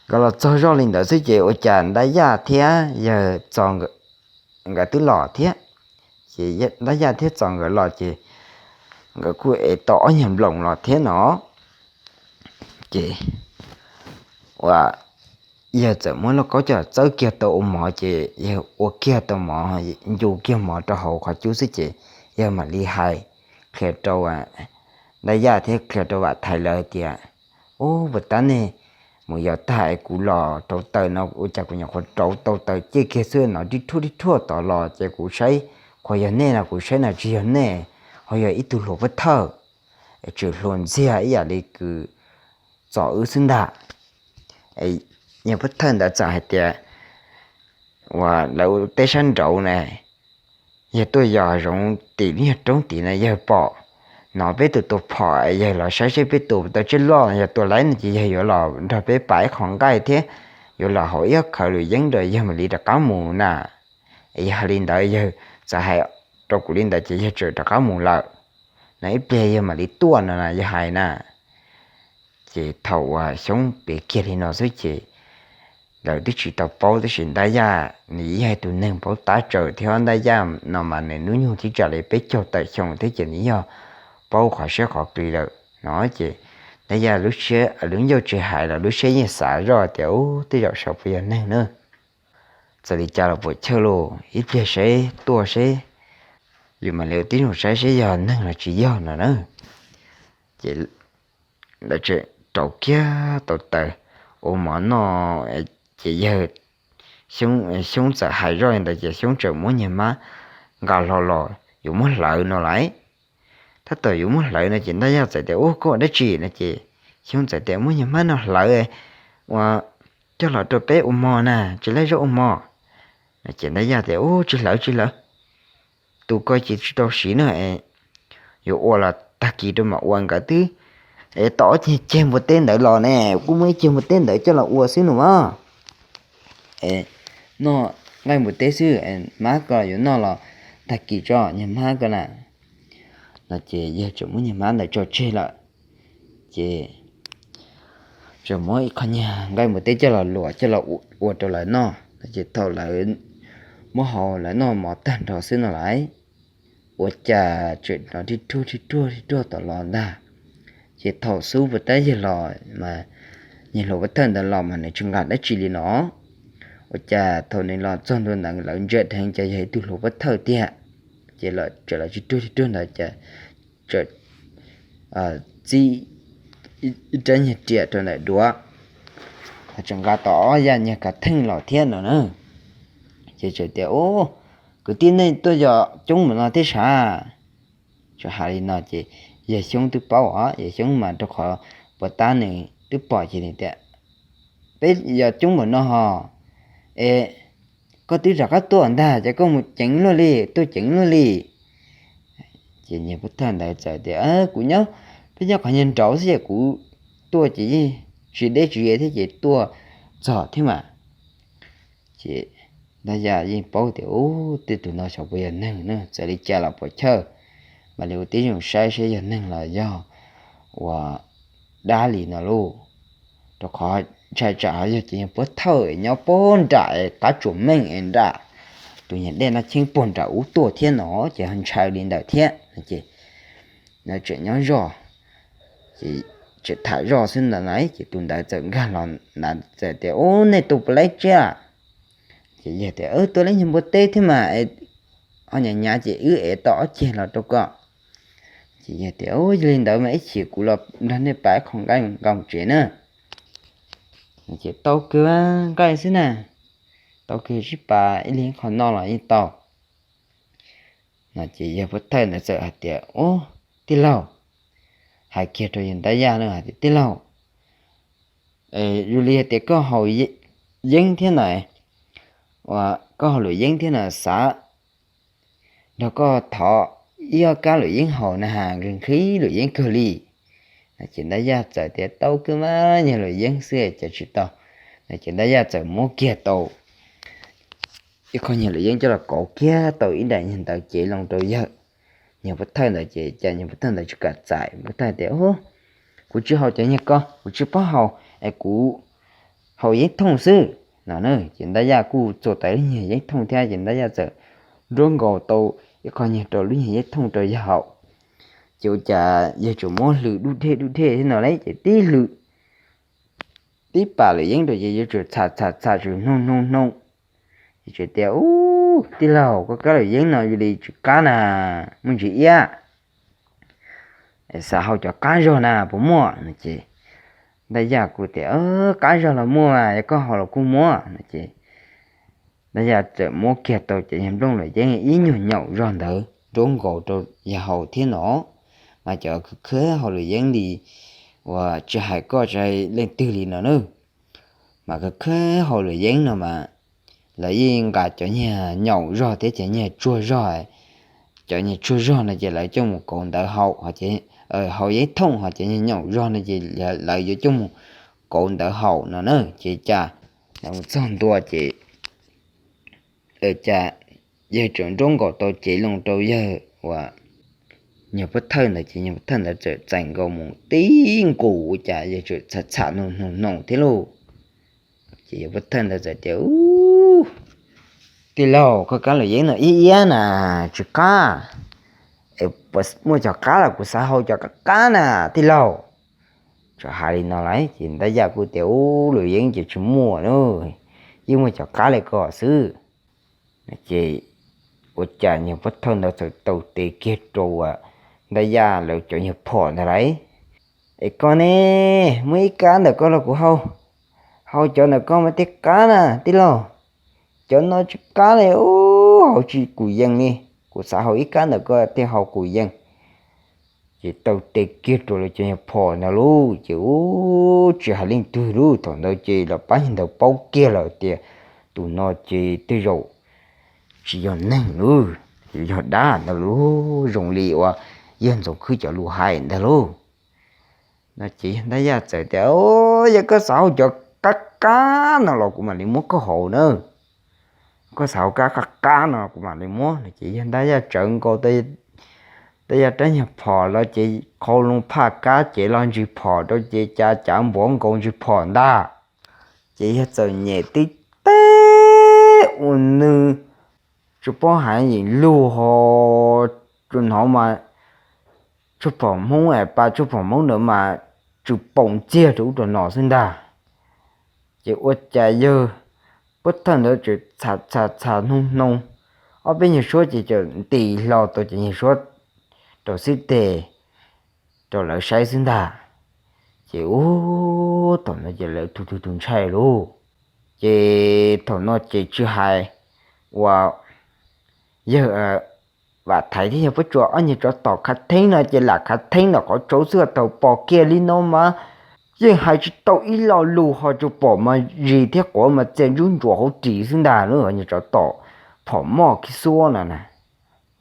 nkawd los txog zoj li ntawd xwb ces ua cas Ntaj Yaj thiab yawg Txos nkawd twb los thiab. Ces Ntaj Yaj thiab Txos nkawd los ces nkawd kuj ev tau ob nyuag nploos los thiab no. Ces ua yawg txawm muab lauj kaub coj txawb kiag tau ua mov ces yawg ua kiag tau mov, ncu kiag mov rau hauv qhov cub xwb ces yawg mam li hais qhia rau Ntaj Yaj thiab qhia rau Vam Thaiv lawv tias, Ub, puas tab nej mus yos tag es kuv los rauv taws no ua cas kuv nyuam qhuav rauv tau taws ciaj kiag xwb no, rib rhuaj rib rhuaj tod los ces kuv saib qhuas yog nej no, kuv saib no tsis yog nej, ho yog ib tug hluas pov thawj, tseem hluas ntxiag ib yam li kws Txos wb xwb ntag. Niag pov thawj ntawd txawm hais tias, Uas lawv teb sab nraud na, yawg tuaj yos zoov tim lub nyuag roob tid na, yawg pom, hnov peb tus tua phom, yawg los saib seb peb tus tau tsiaj loj no yog tua laib no ces yawg yuav los nrog peb pam ib qho nqaij thiab yuav los haus ib ob khawv luam yeeb rau yawg mam li rov qab mus na. Es yog hais li ntawd yawg txawm hais rau kuv li ntawd ces yawg tseem rov qab mus lawm, no ib pliag yawg mam li tuaj no na, yawg hais na. Ces thaum uas Xyoob piav kiag li no xwb ces lawv twb tsis tau paub, tab sis Ntaj Yaj nws yog ib tug neeg paub tab tsawm thiab, Ntaj Yaj no mas nws hnub nyoog twb tsawg li peb caug tawm xyoo thiab ces nws yog paub qhov siab qhov qis lawm no. Ces Ntaj Yaj lub siab, lub ncauj tsis hais los lub siab yeej xav zoj tias, Ub, tej zaum saib puas yog neeg na. Txawm li cas los puam chawj lauj, ib pliag seb tuaj seb, yus mam li ua tib zoo saib seb yog neeg los tsis yog no na. Ces lawv tseem rauv kiag tau taws ua mov noj, ces yawg Xyoob txawm hais zoj li ntawd ces Xyoob tseem muab niag hmab nqa hlo los yuav muab hlawv no lawm. Tab tom yuav muab hlawv no ces Ntaj Yaj txawm tias, Ub, koj ua dab tsi no? Ces Xyoob txawm tias, Muab niag hmab no hlawv ua coj los rau peb ua mov na, tsis laib zaub ua mov. Ces Ntaj Yaj tias, Ub, tsis hlawv, tsis hlawv, tus ko ces tsis tau siv na. Yuav ua los tag kis rau mam ua, nkawd twb ev tau ob ceg npua teb ntawd los ne, kuj muab ib ceg npua teb ntawd coj los ua xwb no mas. Noj nqaij npua teb xwb, hmab ko yuav noj los tag kis tso, niag hmab ko na. No ces yawg tseem muab niag hmab ntawd tso tseg lawm. Ces txawm muab ib qho nyuag nqaij npua teb coj los luam coj los ua rau lawv noj. Ces thaum lawv muab hau lawv noj mov tag nrho xwb no lawm, ua cas tseem hnov rhij ruag rhij ruag rhij ruag tom los ntag. Ces thaum xub puas tab yawg los mas, niag hluas pov thawj ntawd los mas nws tsis nqa dab tsi li no. Ua cas thaum nws los txog ntua ntawd lawv ntsia dheev ces yog ib tug hluas pov thawj tiag. Ces los tseem los rhij ruag rhij ruag ntawd ces txawm txib ib rab nyuag riam rau ntawm duav, tseem nqa tau ob yaj nyuag kav theej los thiab no na. Ces txawm tias, Ub, kwv tij nej tuaj yog coob npaum no thiab sav? Txawm hais li no ces yawg Xyoob twb paub os, yawg Xyoob mas rau qhov puas tab nws twb pom ces nws tias, Peb yog coob npaum no hos, es koj twb rov qab tuaj ntag ces koj mus ceev luaj li, tuaj ceev luaj li. Ces niag pov thawj ntawd txawm tias, Kuv nyob, peb nyob qhov nyuag nraud xwb es kuv tuaj ces yeej tsis deb tsis ze thiab ces tuaj txog thiab mas. Ces Ntaj Yaj yeej paub tias, Ub, tej tus no xyov puas yog neeg na, txawm li cas los puas chawj, mam li ua tib zoo saib saib yog neeg los yog ua dab li no lauj. Rau qhov ntshai tsam ho yog cov niag pov thawj nyob puag nram qab tsuas meej es nram tus niag dej Naj Cheeb puag nram ub tuaj thiab no ces ho ntshai li ntawd thiab no ces lawv tseem nyob zoj, ces tseem tham zoj xwb ntawd na ces tus ntawd txawm nkag los ntawd txawm tias, Ub, nej tus puas laib tsiab? Ces yawg tias, Tuaj laib nyuag npua teb thiab mas, ho nyav nyav ces wb ev tau ob ceg los rau koj. Ces yawg tias, Ub, yog li ntawd mas ib chim kuv los nrog nej pab ib qho nqaij nqa mus tsev na. Ces tau kawg nqaij xwb na, tau kawg sib pab ib leeg qho noj los yeej tau. No ces yawg pov thawj ntawd txawm hais tias, Ub, tij laug, hais kiag rau yawg Ntaj Yaj na hais tias, Tij laug, yus li hais tias koj haus yeeb thiab na, koj haus luam yeeb thiab na, xav nrog koj thov ib ob kab luam yeeb haus na has, nqhis nqhis luam yeeb kawg li. No ces Ntaj Yaj txawm tias, Tau kawg mas, nyuag luam yeeb xwb cas tsis tau. No ces Ntaj Yaj txawm muab kiag tau ib qho nyuag luam yeeb coj los kauv kiag tau ib daim nyuag ntawv cev loo rau yawg. Nyuag pov thawj ntawd ces cas nyuag pov thawj ntawd tsis kam txais, pov thawj tias, Kuv tsis haus cov nyuag ko, kuv tsis paub haus es kuv haus yeeb thooj xwb. No ces Ntaj Yaj kuj txua tau lub nyuag yeeb thooj thiab ces Ntaj Yaj txawm nruab nkaus tau ib qho nyuag rau lub nyuag yeeb thooj rau yawg haus. Ces ua cas yawg tseem muab hlwm dub dhej dub dhej thiab no lauj, ces tib hlwm tib pam luam yeeb rau ces yawg tseem txham txham txham tseem hnoog hnoog hnoog. Ces tseem tias, Ub, tij laug, koj kab luam yeeb no yus li tsis qab na, muaj ntsis iab, xav haus cov qab zog na puas muaj? No ces Ntaj Yaj kuj tias, Qab zog los muaj, yog koj haus los kuj muaj. No ces Ntaj Yaj txawm muab kiag tau cov nyuag nplooj luam yeeb ib nyuag nyaum zog ntawd nruab nkaus rau yawg haus thiab no. Mas cov khawb khawb haus luam yeeb li uas tsis hais koj tsis hais leej twg li no na, mas khawb khawb haus luam yeeb no mas lawv yeej nqa cov nyuag nyaum zog thiab cov nyuag tsuag zog. Cov nyuag tsuag zog no ces lawv coj mus kauv ntawv haus, haus yeeb thooj, ho cov nyuag nyaum zog no ces lawv yuav coj mus kauv ntawv haus no na. Ces cas lawv mus txog ntua ces cas yawg tseem nruab nkaus tau cev loo rau yawg uas nyuag pov thawj ntawd ces nyuag pov thawj ntawd txawm txais nkaus mus tib nqus ua cas yawg tseem txham txham hnoos hnoos hnoos thiab lauj. Ces yawg pov thawj ntawd txawm tias, Ub, tij laug, koj kab luam yeeb no ib iab na, tsis qab. Es puas muaj cov qab los kuv xav haus cov qab qab na, tij laug. Txawm hais li no lauj ces Ntaj Yaj kuj tias, Ub, luam yeeb ces tsis muaj na, yeej muaj cov qab li ko xwb. Ces ua cas nyuag pov thawj ntawd txawm taw tes kiag rau Ntaj Yaj lawv cov nyuag phom ntawd lauj, Es koj ne, muaj ib kab ntawm koj los kuv haus, haus cov ntawm koj mas thiaj qab na tij laug. Cov no tsis qab li, ub, haus tsis kum yees li. Kuv xav haus ib kab ntawm koj thiaj haus kum yees. Ces taw tes kiag rau lawv cov nyuag phom ntawd lauj, ces ub, tsis hais leej twg lauj, thaum ntawd ces los pab ntawd paub kiag lawm tias tus no ces tej zaum tsis yog neeg lauj, yog dab ntawd lauj, zoo li uas yawg Ntxoov Khwb cov lus hais ntawd lauj. No ces yawg Ntaj Yaj txawm tias, Yog koj xav haus cov qab qab no los kuv mam li muab koj haus na. Koj xav haus kab qab qab no kuv mam li muab. No ces yawg Ntaj Yaj tsawv nkaus tau tej yog rab nyuag phom los ces qhau loo phaj kab ces los ntsis phom rau ces cas cav npuav nkaus ntsis phom ntag. Ces yawg txawm nyem tib teb ua nws tsis paub hais yeem lug ho, tsuas hnov mas tshuaj phom Hmoob es pa tshuaj phom Hmoob ntawd mas tsw paum ntxiag rau ub rau no xwb ntag. Ces ua cas yawg pab thawj ntawd txawm txham txham txham hnoos hnoos, ob peb nyuag suab ces txawm nti hlo tau ces nyuag suab rau xib teg rau lawv saib xwb ntag. Ces ub thaum no ces lawv tus twg tus ntshai lauj. Ces thaum no ces tsis hais uas yawg Vam Thaiv thiab yawg Pab Tsua ob nyuag tsov tom khav theeb no ces lam khav theeb ntawm qhov tshauv xwb thaum pom kiag li no mas yeej hais tsis tau ib lo lus ho tsuas pom mas zis thiab quav mas txia ntsub ntsuas hauv ris xwb ntag lauj. Nyuag tsov tom phom moj khi xuab no na,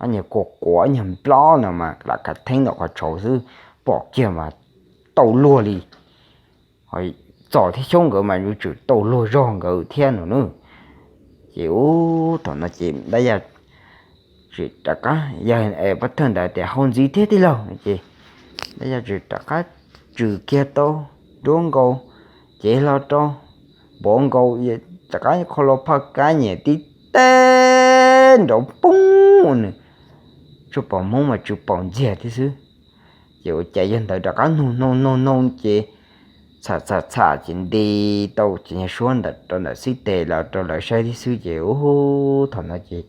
ob nyuag kua quav nyuag nplob no mas lam khav theeb ntawm qhov tshauv xwb pom kiag mas tau luag li. Ho Txos thiab Xyoob nkawd mas yuav tsum tau luag zog nkawd thiab no na. Ces ub thaum no ces Ntab Yaj tsis rov qab, yawg pab thawj ntawd tias hau ntxiv thiab tij laug no ces Ntab Yaj tsis rov qab tswm kiag tau nruab nkaus, cev hlo rau npuav nkaus, rov qab qhau loo phaj kab nyem tib teb nrov poob nws, tshuaj phom Hmoob mas tsw paum ntxiag thiab xwb. Ces ua cas yawg ntawd rov qab nug nug nug nug ces txham txham txham ces nti tau ces nyuag suab ntawm rau ntawm xib teg los rau lawv saib thiab xwb ces ub thaum no ces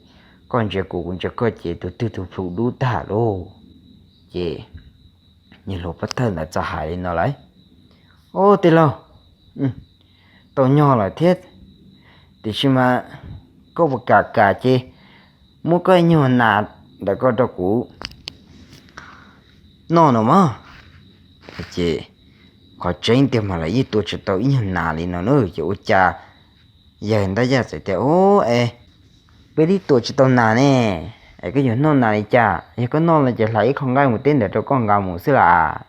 koj ntsia kuv kuv ntsia koj ces tus twg tus plhu dub tag lauj. Ces niag hluas pab thawj ntawd txawm hais li no lauj, Ub tij laug, tau nyog lawm thiab, tiam sis mas koj puas kam kam ces muab koj ib nyuag nas ntawm ko rau kuv noj no mas. Ces qhov tseeb tiag mas lawv yeej tua tsis tau ib nyuag nas li no na. Ces ua cas yawg Ntab Yaj txawm tias, Ub es peb twb tua tsis tau nas ne, es koj yuav noj nas li cas? Yog koj noj no ces hlais ib qho nqaij mus teb ntawd rau koj nqa mus xwb las.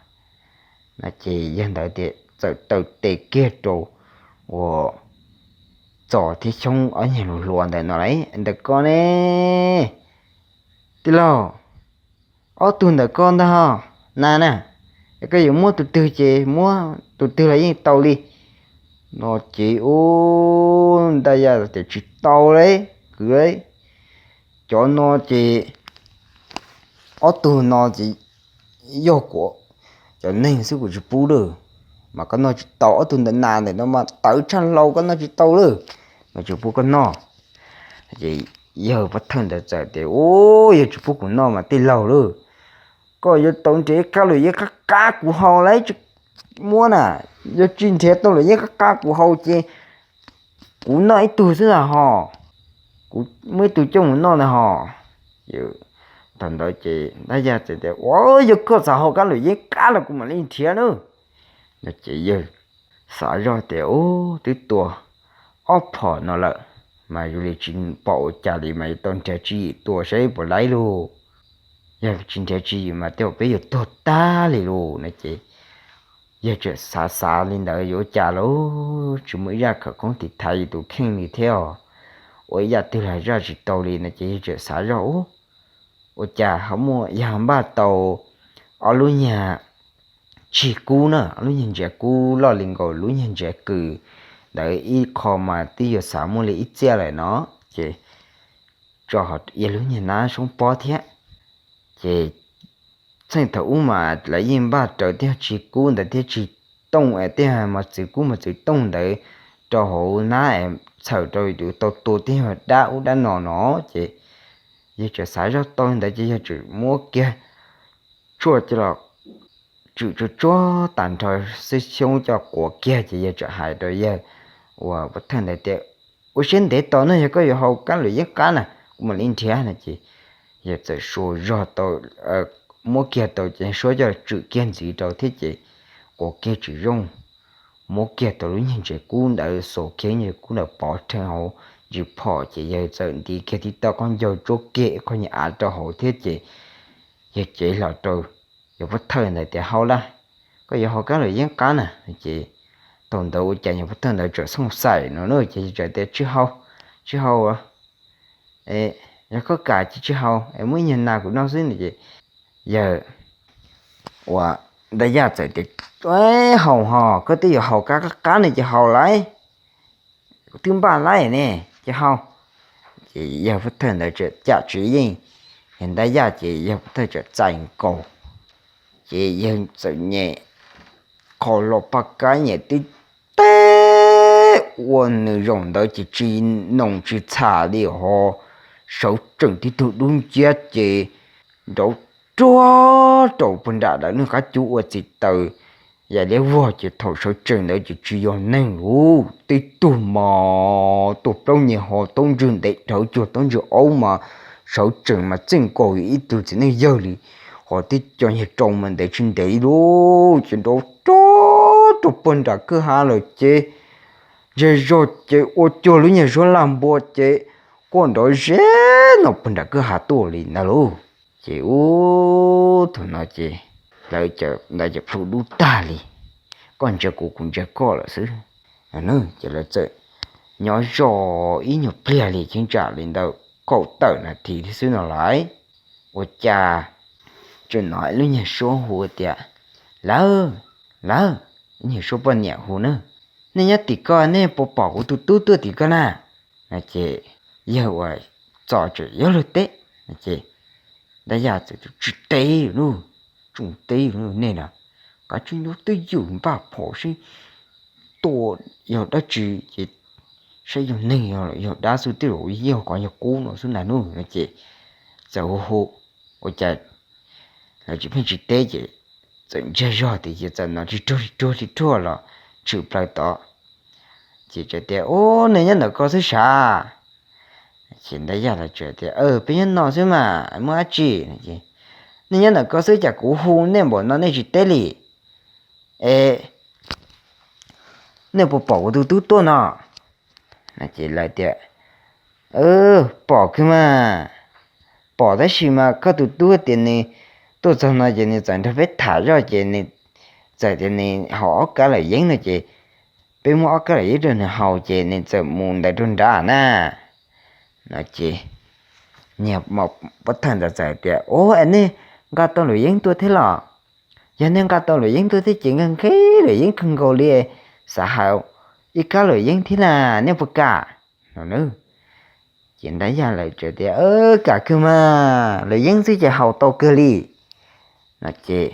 No ces yawg ntawd tias txawm taw tes kiag rau uas Txos thiab Xyoob ob nyuag hluas ntawd no lauj, Ntawm ko ne, tij laug, ob tug ntawm ko ntag ho, nas na, es koj yuav muab tus twg ces muab tus twg los yeej tau li. No ces ub Ntab Yaj tias, Tsis tau li kwv, cov no ces ob tug no ces yog kuv cov neeg xwb kuv tsis pub lawm. Mas koj noj tsis tau, ob tug ntawm nas ntawm no mas tawv tshaj hlau, koj noj tsis tau lawm, mas tsis pub koj noj. Ces yawg pab thawj ntawd txawm tias, Ub, yog tsis pub kuv noj mas tij laug lauj, koj yuav tau nrhiav ib kab lwm yeeb qab qab kuv haus lauj, tsis muab na, yog tsis nrhiav tau lwm yeeb qab qab kuv haus ces kuv noj ib tug xwb ntag ho, kuv muab ib tug coj mus noj ntag ho. Thaum ntawd ces Ntab Yaj txawm tias, Ua, yog koj xav haus kab lwm yeeb qab los kuv mam li nrhiav nawb. No ces yawg xav zoj tias, Ub, twb tua ob phom no lawm, mas yus li tsis pom ua cas li mas yuav tau nrhiav tswv yim tua saib puas laib lauj. Yog tsis nrhiav tswv yim mas tej zaum peb yuav tuag tag li lauj. No ces yawg tseem xav xav li ntawd yuav ua cas lauj, tsis muaj ib zaj khawv koob tiv thaiv yus tus kheej li thiab, ua ib yam twg los zaj tsis tau li. No ces yawg tseem xav zoj, Ub, ua cas ho muaj, yog npaj tau ob lub nyuag tsig kub na, ob lub nyuag ntsiav kub loj li nkaus lub nyuag ntsiav kws ntawd ib qho mas twb yuav xav muaj li ib txiaj lawm no, ces tso ho ia lub nyuag nab soob pob thiab. Ces txheej thaum ub mas lawv yeej npaj raws tej tsig kub ntawd thiab tsig tooj es tej mos txwv kub mos txwv tooj ntawd rau hauv nab es txhawm rau yus tau tua tej nyuag dab ub dab no no. Ces yawg tseem xav zoj tau li ntawd ces yawg tseem muab kiag tshuaj coj los tswm tsuag tsuag tas nrho xwb, Xyoob coj quav kiag ces yawg tseem hais rau yawg uas pov thawj ntawd tias, Ua siab ntev tos nawb, yog koj yuav haus kab lwm yeeb qab na kuv mam li nrhiav. No ces yawg txawm suas zog tau, muab kiag tau ces suab coj tswm kiag ntxiv rau thiab ces quav kiag tswm zoo, muab kiag tau lub nyuag ntsiav kub ntawd, xuas kiag lub nyuag ntsiav kub ntawd pov rhees hauv ntsis phom ces yawg txawm nti kiag tib toj qaub ncaug tsuab kiag ib qho nyuag av rau hauv thiab ces yawg cev hlo rau yawg pov thawj ntawd tias, Haus lawm, koj yuav haus kab lwm yeeb qab na. Ces thaum ntawd ua cas yawg pov thawj ntawd tseem xooj xaim no na ces yawg txawm tias, Tsis haus, tsis haus, yog koj kam ces tsis haus es muab ib nyuag nas kuv noj xwb. No ces Yawg uas Ntaj Yaj txawm tias, Haus ho, koj twb yuav haus kab qab qab ne ces haus lauj, kuv twb npaj lawm ne, ces haus. Ces yawg pov thawj ntawd txawm cam tsis yeej, yawg Ntaj Yaj ces yawg pov thawj txawm txais nkaus, ces yawg txawm nyem qho los paj kab nyem tib teg ua nws zaum ntawd ces tsis noos tsis txham li ho, sawv tsees tib tug dub nciab ces nrov ruag rau puag nram lawv lub qab cub ua txim taws. Yam liab vog ces thaum sawv tsees ntawd ces tsis yog neeg lawm, tib tug mas tuaj plaub nyuag ho taub ntswg ntev dhawv cuag taub ntswg aub mas sawv tsees mas txij nkaus ib tug txiv neej yawg li, ho tib co nyuag rau mas ntev tsis ntev li lawm ces nrov ruag rau puag nram kwj ha lawm ces ntsia zog ces ua cuag lub nyuag suab laj npua ces quaj nrov zeb no puag nram kwj ha tuaj li ntag lauj. Ces ub, thaum no ces lawv ntawd ces plhu dub tag li, koj ntsia kuv kuv ntsia koj lawm xwb. Ces lawv txawm nyob zoj ib nyuag pliag li cheeb tsam li ntawm kaum tawm nas this thiab xwb no lauj, ua cas tseem hnov lub nyuag suab hu tias, Lawv, lawv, lub nyuag suab poj niam hu na, Nej nyob tim ko nej puas pom kuv tus tub tuaj tim ko na? No ces yawg uas txom tseem yuav luag teb no ces Ntaj Yaj txawm tias, Tsis teb lawm, tsis teb lawm nej na, kav tsij nyob twj ywm npaj phom seb tua yog dab tsi ces saib yog neeg yog dab xwb, twb yog qhov yog qub no xwb ntag nawb no ces txawm hu hu, ua cas lawv tsis pheej tsis teb ces txawm ntsiag zog tias ces txawm hnov ris ruag ris ruag ris ruag los tshwm plaws tod. Ces txawm tias, Ub, nej nyob ntawm ko xwb sav? Ces Ntaj Yaj lawv txawm tias, Peb nyob no xwb mas muaj dab tsi? Nej nyob ntawm ko xwb cas kuv hu nej npaum no nej tsis teb li? Es nej puas pom kuv tus tub tuaj no? Ces lawv tias, Pom kiag mas, pom tab sis mas koj tus tub tias nws tuaj txog no ces nws txawm nrog peb tham zoj ces nws txawm tias nws haus ob kab lawm yeeb no ces peb muab ob kab lawm yeeb rau nws haus ces nws txawm mus ntawd rau nrad na. No ces niag maum pov thawj ntawd txawm tias, Ub, es nej nqa tau lawm yeeb tuaj thiab los? Yog nej nqa tau lawm yeeb tuaj thiab ces nqhis lawm yeeb kawg nkaus li, xav haus ib kab lawm yeeb thiab na, nej puas kam? No na. Ces Ntaj Yaj lawv txawm tias, Kam kiag mas, lawm yeeb xwb ces haus tau kawg li. No ces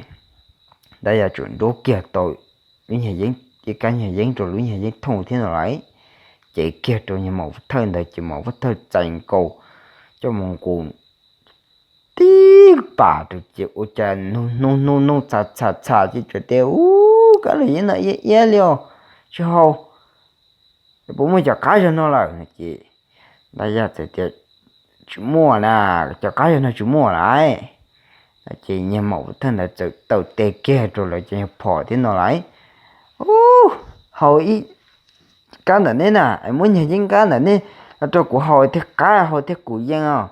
Ntaj Yaj txawm nruab kiag tau lub nyuag yeeb, ib kab nyuag yeeb rau lub nyuag yeeb thooj thiab no lauj, cev kiag rau niag maum pov thawj ntawd ces maum pov thawj txais nkaus coj mus nqus tib pas rau ces ua cas nug nug nug nug txham txham txham ces txawm tias, Ub, kab lawm yeeb no iab iab li os, tsis haus, puas muaj cov qab zog no lawm? No ces Ntaj Yaj txawm tias, Tsis muaj na, cov qab zog no tsis muaj lauj. No ces niag maum pov thawj ntawd txawm taw tes kiag rau lawv cov nyuag phom thiab no lauj, Ub, haus ib kab ntawm neb na, muab nyuag yeeb kab ntawm neb rau kuv haus thiaj qab haus thiaj kuv yeej os.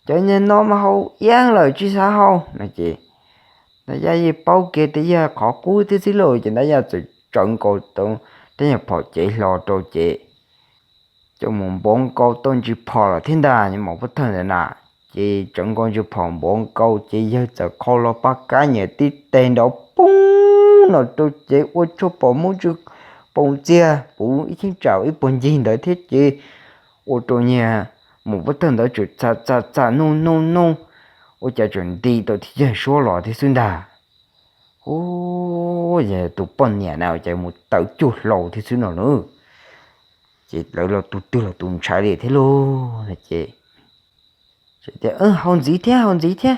Cov nyuag no mas haus iab lawm tsis xav haus. No ces Ntaj Yaj yeej paub kiag tias yog qhov qub thiab xwb lauj ces Ntaj Yaj txawm tsawv nkaus tau tej nyuag phom cev hlo rau ces coj mus npuav nkaus tau ntsis phom los thiab ntag, niag maum pov thawj ntawd na. Ces tsawv nkaus ntsis phom npuav nkaus ces yawg txawm qhau los paj kab nyem tib teg nrov poob no rau ces ua tshuaj pom muab tsw poo txiag puv ib cheeb tsam ib puag ncig ntawd thiab ces ua rau niag maum pov thawj ntawd txawm txham txham txham nug nug nug, ua cas txawm nti tau thiab yawg suab los thiab xwb ntag. Ub, yog tus poj niam na ua cas mus tawv cuag hlau thiab xwb no na. Ces lawv los tus twg los tus ntshai li thiab lauj. No ces tias, Haus ntxiv thiab, haus ntxiv thiab,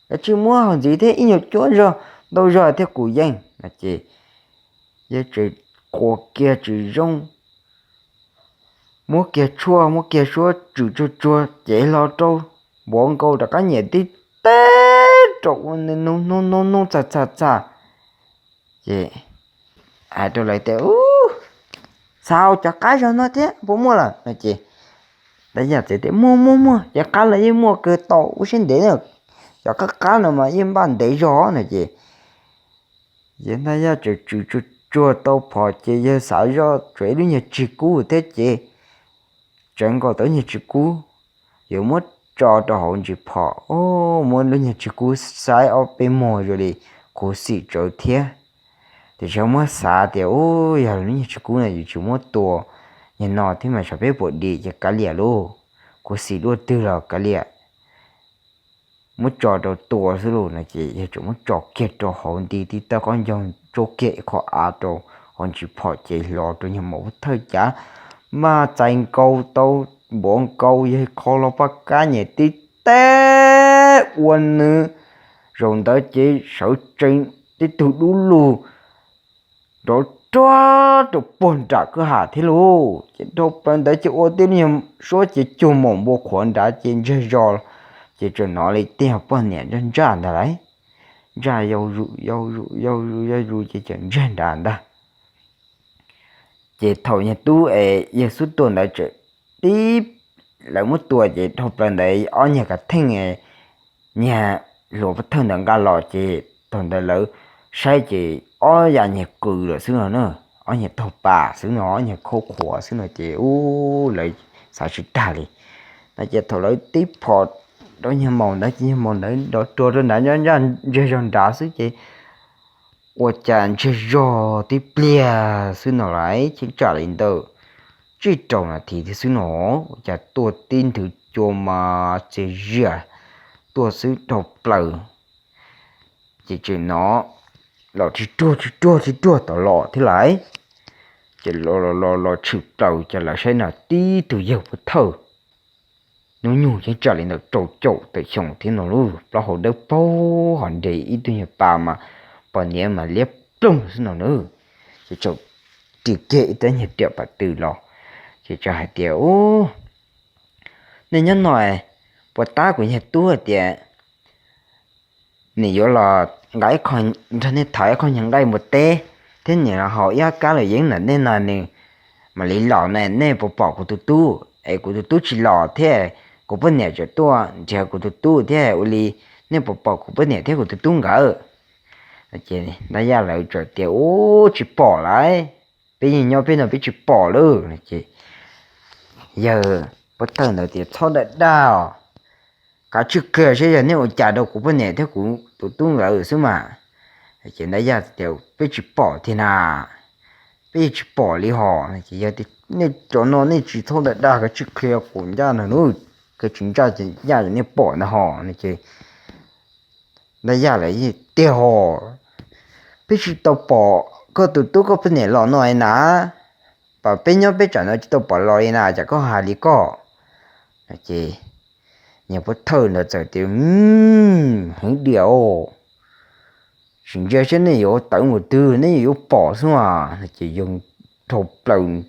kav tsij muab haus ntxiv thiab, ib nyuag cuab zog ntau zog thiaj kuv yeej. No ces yawg txawm qhuas kiag tsis zoo, muab kiag tshuaj muab kiag suab tswm tsuag tsuag cev hlo rau, npuav nkaus rov qab nyem tib teg rau ua nws nug nug nug nug txham txham txham. Ces hais rau lawv tias, Ub, xav haus cov qab zog no thiab puas muaj lawm? No ces Ntaj Yaj txawm tias, Muaj muaj muaj, cov qab no yeej muaj kawg tau, ua siab ntev na, cov qab qab no mas yeej npaj ntev zog. No ces yawg Ntaj Yaj txawm tswm tsuag tsuag tau phom ces yawg xav zoj tsuas ib lub nyuag tsig kub thiab ces tsawv nkaus tau lub nyuag tsig kub, yuav muab tso rau hauv ntsis phom, muab lub nyuag tsw kub xaib ob peb muag zoo li khuv xim tsawv thiab. Tiam sis muab xav tias, u, yog lub nyuag tsw kub no yus tsis muab tua nyuag no thiab mas tsam peb puas dim ces kav liam lauj, khuv xim luaj twg los kav liam, muab tso rau tua xwb lauj no ces yog tseem muab tso kiag rau hauv nti tib tawb qaub ncaug, tso kiag ib qho av rau hauv ntsis phom ces los rau nyuag maum pov thawj cav, maj txais nkaus tau npuav nkaus yog qho los paj kab nyem tib teb ua nws zaum ntawd ces sawv tsees tib tug dub lug nrov ruag rau puag nram kwj ha thiab lauj. Ces dhau plaws ntawd ces ua tib lub nyuag suab ces cuag maum npua qhuav nrad ces ntseg zog, ces tseem hnov li tej poj niam ntsaj ntsaj ntag lauj, ntsaj yau zus yau zus yau zus yau zus ces tseem ntseg nrad ntag. Ces thaum nyuag tub es yawg xub tua ntawd tseem tib, lawv muab tua ces dhau plaws ntawd ob nyuag kav theej nyuag hluas pov thawj ntawd nqa los ces thaum ntawd lawv saib ces ob yam nyuag qws lawm xwb no na, ob nyuag taug pas xwb no, ob nyuag khaub qhuav xwb no ces u, lawv xav tsis tag li. No ces thaum lawv tib phom rau nyuag maum ntawd ces nyuag maum ntawd nrov ruag rau nrad, ntseg zog nrad xwb ces ua cas ntseg zog tib pliag xwb no lauj, cheeb tsam li ntawm tsib rau nas this thiab xwb no, ua cas tuaj tib nthwv cua mas txias zias tuaj xwb dhau plaws. Ces tseem hnov los ris ruag ris ruag ris ruag tom los thiab lauj. Ces los los los los tshwm plaws ces lawv saib no tib tug yawg pov thawj hnub nyoog cheeb tsam li ntawm rau caum tawm xyoo thiab no lauj, plaub hau dawb paug ho nres ib tug nyuag pas mas poj niam mas liab ploog xwb no na. Ces txawm ris kiag ib teb nyuag riam pam tw los, ces txawm hais tias, u, nej nyob no puas tab kuv nyuag tub hais tias nws yuav los nqa ib qho, nrog nej thov ib qho nyuag nqaij npua teb thiab nws los haus ib ob kab los yeeb ntawm nej no nws mam li los na, nej puas pom kuv tus tub es kuv tus tub tsis los thiab kuv poj niam tseem tuaj nrhiav kuv tus tub thiab ua li, nej puas pom kuv poj niam thiab kuv tus tub nkawd? Ces Ntaj Yaj lawv txawm tias, u, tsis pom lauj, peb yeej nyob peb no peb tsis pom lauj. Ces yawg pov thawj ntawd tias, txhob dag dag os, kav tsij qhia saib yog nej ua cas rau kuv poj niam thiab kuv tus tub nkawd xwb mas. Ces Ntaj Yaj tias, peb tsis pom tiag na, peb yeej tsis pom li hos. Ces yawg tias, nej cov no nej tsis txhob dag dag, kav tsij qhia kuv ncaj no nawb, kav tsij ncaj ces ncaj nej pom ntag hos no ces Ntaj Yaj lawv tias, hos, peb tsis tau pom koj tus tub koj poj niam los no li na, pom peb nyob peb tsam no tsis tau pom los li na, cas koj hais li koj? Ces nyuag pov thawj ntawd txawm tias, heev diam os, tsis ntsia saib nej yuav tawv mus twg nej yuav pom xwb as. Ces yawg dhau plaws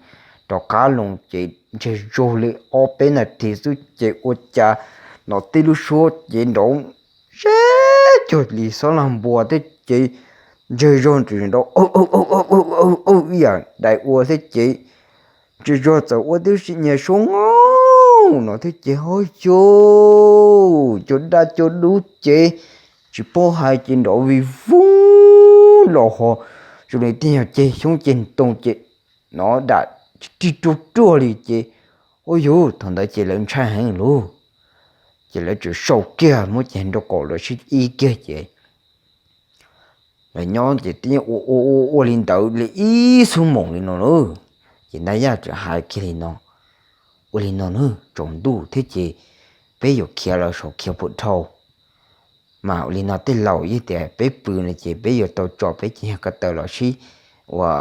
rov qab los ces ntseg zog li ob peb nas this xwb ces ua cas hnov tib lub suab ces nrov zeb cuag li xob laj npua thiab ces ntseg zog nrov ib yam dais ua thiab ces ntseg zog txawm ua tib si nyias suab ngoob no thiab ces ho yus cua daj cua dub ces tsis paub hais ces nrov vij voog los ho zoo li tej nyuag ceg xyoob ceg ntoo ces hnov dam rig ruag ruag li ces, ua yus thaum ntawd ces lawv ntshai heev lauj. Ces lawv txawm sau kiag muab ces nrau kaum los sib ib kiag ces lawv nyob ces tib ua ua ua ua li ntawd li ib xuab moos li no lauj. Ces Ntaj Yaj txawm hais kiag li no, ua li no nawb, tsaus ntuj thiab ces peb yuav khiav los saum khiav puas dhau, mas ua li no tej laus yeej tias peb pw no ces peb yuav tau tso peb cov nyuag ko taw los sib ua,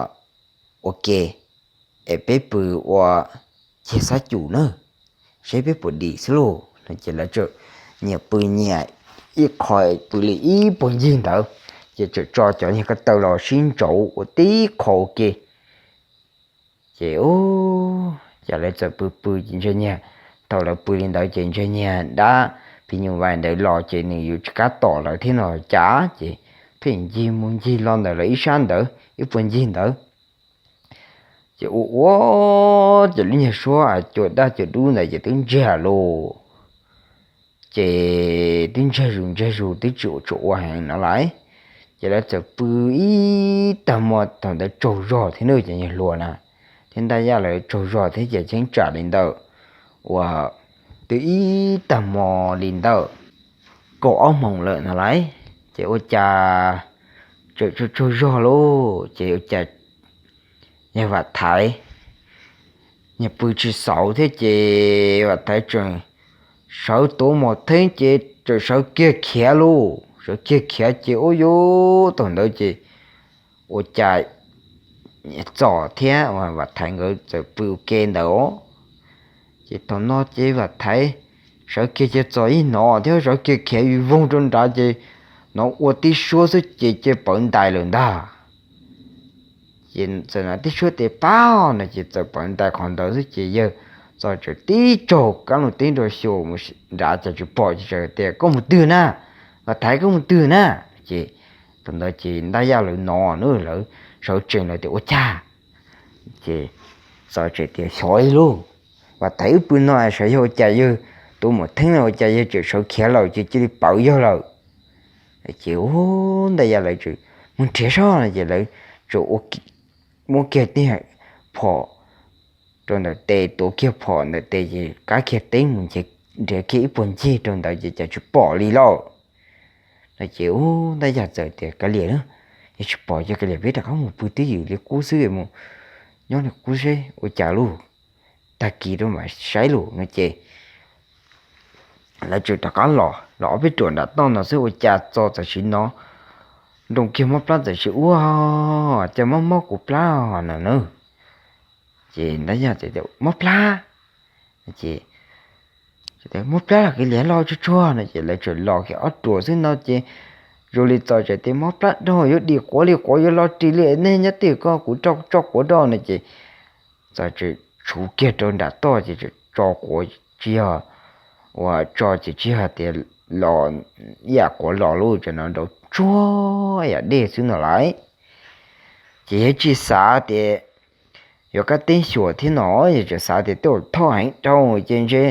ua ke, es peb pw ua ceg xab cum na, saib peb puas dim xwb lauj no ces lawv txawm nyias pw nyias ib qho, pw li ib puag ncig ntawd, ces txawm tso cov nyuag ko taw los sib ntsauv ua tib qho ua ke. Ces u, ces lawv txawm pw pw ces ntshe nyiag, thaum lawv pw li ntawd ces ntshe nyiag dab phim nyuj vais ntawd los ces nws yuav tsis kam tom lawv thiab no cas ces pheej ncig mus ncig los ntawm lawv ib sab ntawd ib puag ncig ntawd. Ces ua ua ces lub nyuag suab cua daj cua dub ntawd ces twb ntsiag lauj. Ces twb ntsiag zus ntsiag zus twb tsis tshua ua heev no lawm. Ces lawv txawm pw ib tag hmo thaum ntawd tsaug zog thiab na, ces nyuag hluas na thiab Ntaj Yaj lawv tsaug zog thiab ces cheeb tsam li ntawm uas twb ib tag hmo li ntawm kaum ob moos lawm no lauj, ces ua cas tseem tsaug tsaug zog lauj, ces ua cas yog Vam Thaiv, nyias pw tsis xauv thiab ces Vam Thaiv tseem sawv tuav mos theeb ces tseem sawv kiag khiav lauj, sawv kiag khiav ces ua yuv thaum ntawd ces ua cas Txos thiab Vam Thaiv nkawd txawm pw ua ke ntawd. Ces thaum no ces Vam Thaiv sawv kiag ces Txos yeej hnov thiab sawv kiag khiav vij voog rau nrad ces hnov ua tib suab xwb ces cia pawv ntais lawm ntag. Ces txawm hnov tib suab tias pab no ces txawm pawv ntais qhov ntawd xwb ces yawg Txos tseem tib tsaug kab lus teb rau xyuas mus nrad ces tsis pom ces txawm tias koj mus twg na, Vam Thaiv koj mus twg na. Ces thaum ntawd ces Ntaj Yaj lawv hnov na lawv sawv tsees lawv tias ua cas, ces Txos tseem tias xyov li lauj, Vam Thaiv wb pw no xyov yog ua cas yawg tuav mos theeb no ua cas yawg tseem sawv khiav lawm ces cia li pawv yawg lawm. Ces ua Ntaj Yaj lawv tseem mus nrhiav soj no ces lawv tseem muab kiag tej phom rau ntawm tes, tuav kiag phom ntawm tes ces kab kiag teeb mus nrhiav kiag ib puag ncig rau ntawd ces cas tsis pom li lauj. No ces ua Ntaj Yaj txawm tias kav liam na, yog tsis pom ces kav liam peb rov qab mus pw twj ywm li qub xwb, mus nyob li qub seb ua cas lauj, tag kis rau mam saib lauj no ces lawv tseem rov qab los los ob peb ruam nram toj no xwb ua cas Txos txawm sim hnov nroo kiag mob plab txawm sim ua, cas mob mob kuv plab no na. Ces Ntaj Yaj txawm tias mob plab, ces mob plab los kav liam los tsuag tsuag no ces lawv tseem los kiag ob ruam xwb no ces zoo li Txos tseem tias mob plab dhau yuav dim quav li quav yuav los ris li nej nyob twj ywm ko kuv tso quav rau no ces Txos tseem tshuv kiag rau nram toj ces tseem tso quav tsis yog, uas tso ces tsis yog tias los ib yam quav los lauj, tseem hnov nrov tsuag yam dej xwb no lauj. Ces yawg tsis xav tias yuav kab teeb xyuas thiab no, yawg tseem xav tias tej zaum thoj heev dhau ces ntshe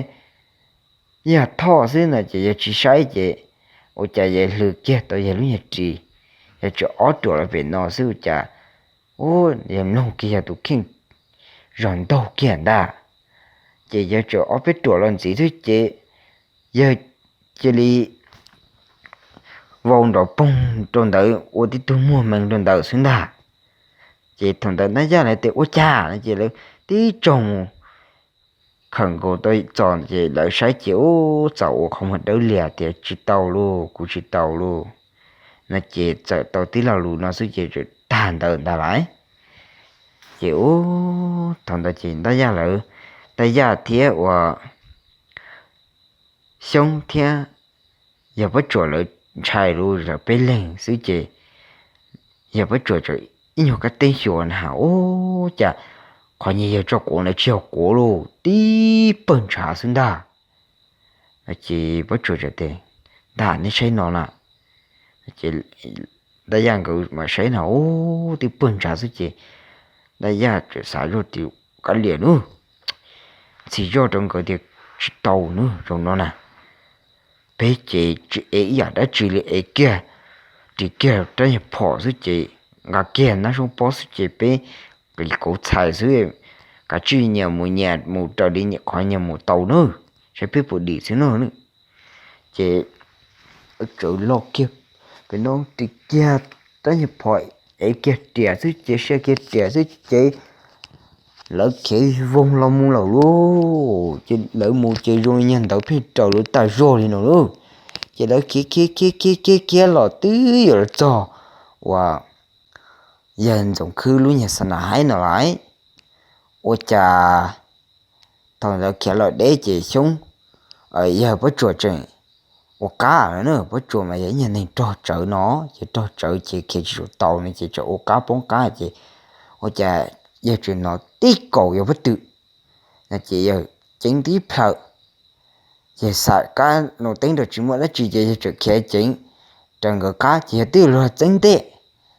yog thoj xwb no ces yawg tsis saib ces ua cas yawg hlwv kiag tau yawg lub nyuag ris, yawg tseem ob ruam los pem no xwb ua cas yawg mloog kiag yog tus kheej zog ntaug kiag ntag. Ces yawg tseem ob peb ruam los ntxiv xwb ces yawg cia li vau nrov poog rau ntawd ua tib tug muag mees rau ntawd xwb ntag. Ces thaum ntawd Ntaj Yaj lawv tias ua cas no ces lawv tib tsaug mus khawm nkaus tau Txos ces lawv saib ces ub Txos ua qhov muag dawb liag tias tsis tau lauj, kuv tsis tau lauj no ces txawm tau tib lo lus no xwb ces tag ntawd ntag lauj. Ces ub thaum ntawd ces Ntaj Yaj lawv, Ntaj Yaj thiab uas Xyoob thiab yawg Pob Tsuas lawv ntshai lauj, lawv peb leeg xwb ces yawg Pob Tsuas tseem ib nyuag kab teeb xyuas na has ub cas qhov nyias yawg tso quav ntawd tsis yog quav lauj, tib pawg ntshav xwb ntag. Ces Pob Tsuas tseem tias ntag nej saib no na. Ces Ntaj Yaj nkawd mam saib na ub tib pawg ntshav xwb ces Ntaj Yaj tseem xav zoj tias kav liam nawb, ntxhi zoj rau nkawd tias tsis tau nawb, zaum no na peb ces tsis ev ib yam dab tsi li, ev kiag, ris kiag rab nyuag phom xwb ces nqa kiag nab soob pob xwb ces peb li kauv txhais xwb, kav tsij nyias mus nyias mus raws li nyias qhov nyias mus tau nawb, saib peb puas dim xwb no. Ces tsawv lo kiag pem no ris kiag rab nyuag phom, ev kiag riam xwb ces sia kiag riam xwb ces lawv khiav voog los mus lawm lauj. Ces lawv mus ces zoo li nyuag ntawd pheej raws lawv tag zog li no lauj. Ces lawv khiav khiav khiav khiav khiav khiav los twb yuav los txog uas yawg Ntxoov Khwb lub nyuag xa nas haib no lawm. Ua cas thaum ntawd khiav los deb ces Xyoob, yawg Pob Tsuas tseem ua qab lawm na, Pob Tsuas mas yog ib nyuag neeg rog tsawv no, ces rog tsawv ces khiav tsis tau no ces tseem ua qab poob qab ces ua cas yawg tseem hnov tib kaum yawg pob tw no ces yawg ceev tib plhaw, yawg xam kab lus teeb rau tsis muaj dab tsi ces yawg tseem khiav ceev raws nkawd qab ces yawg twb luag txeeb ntej,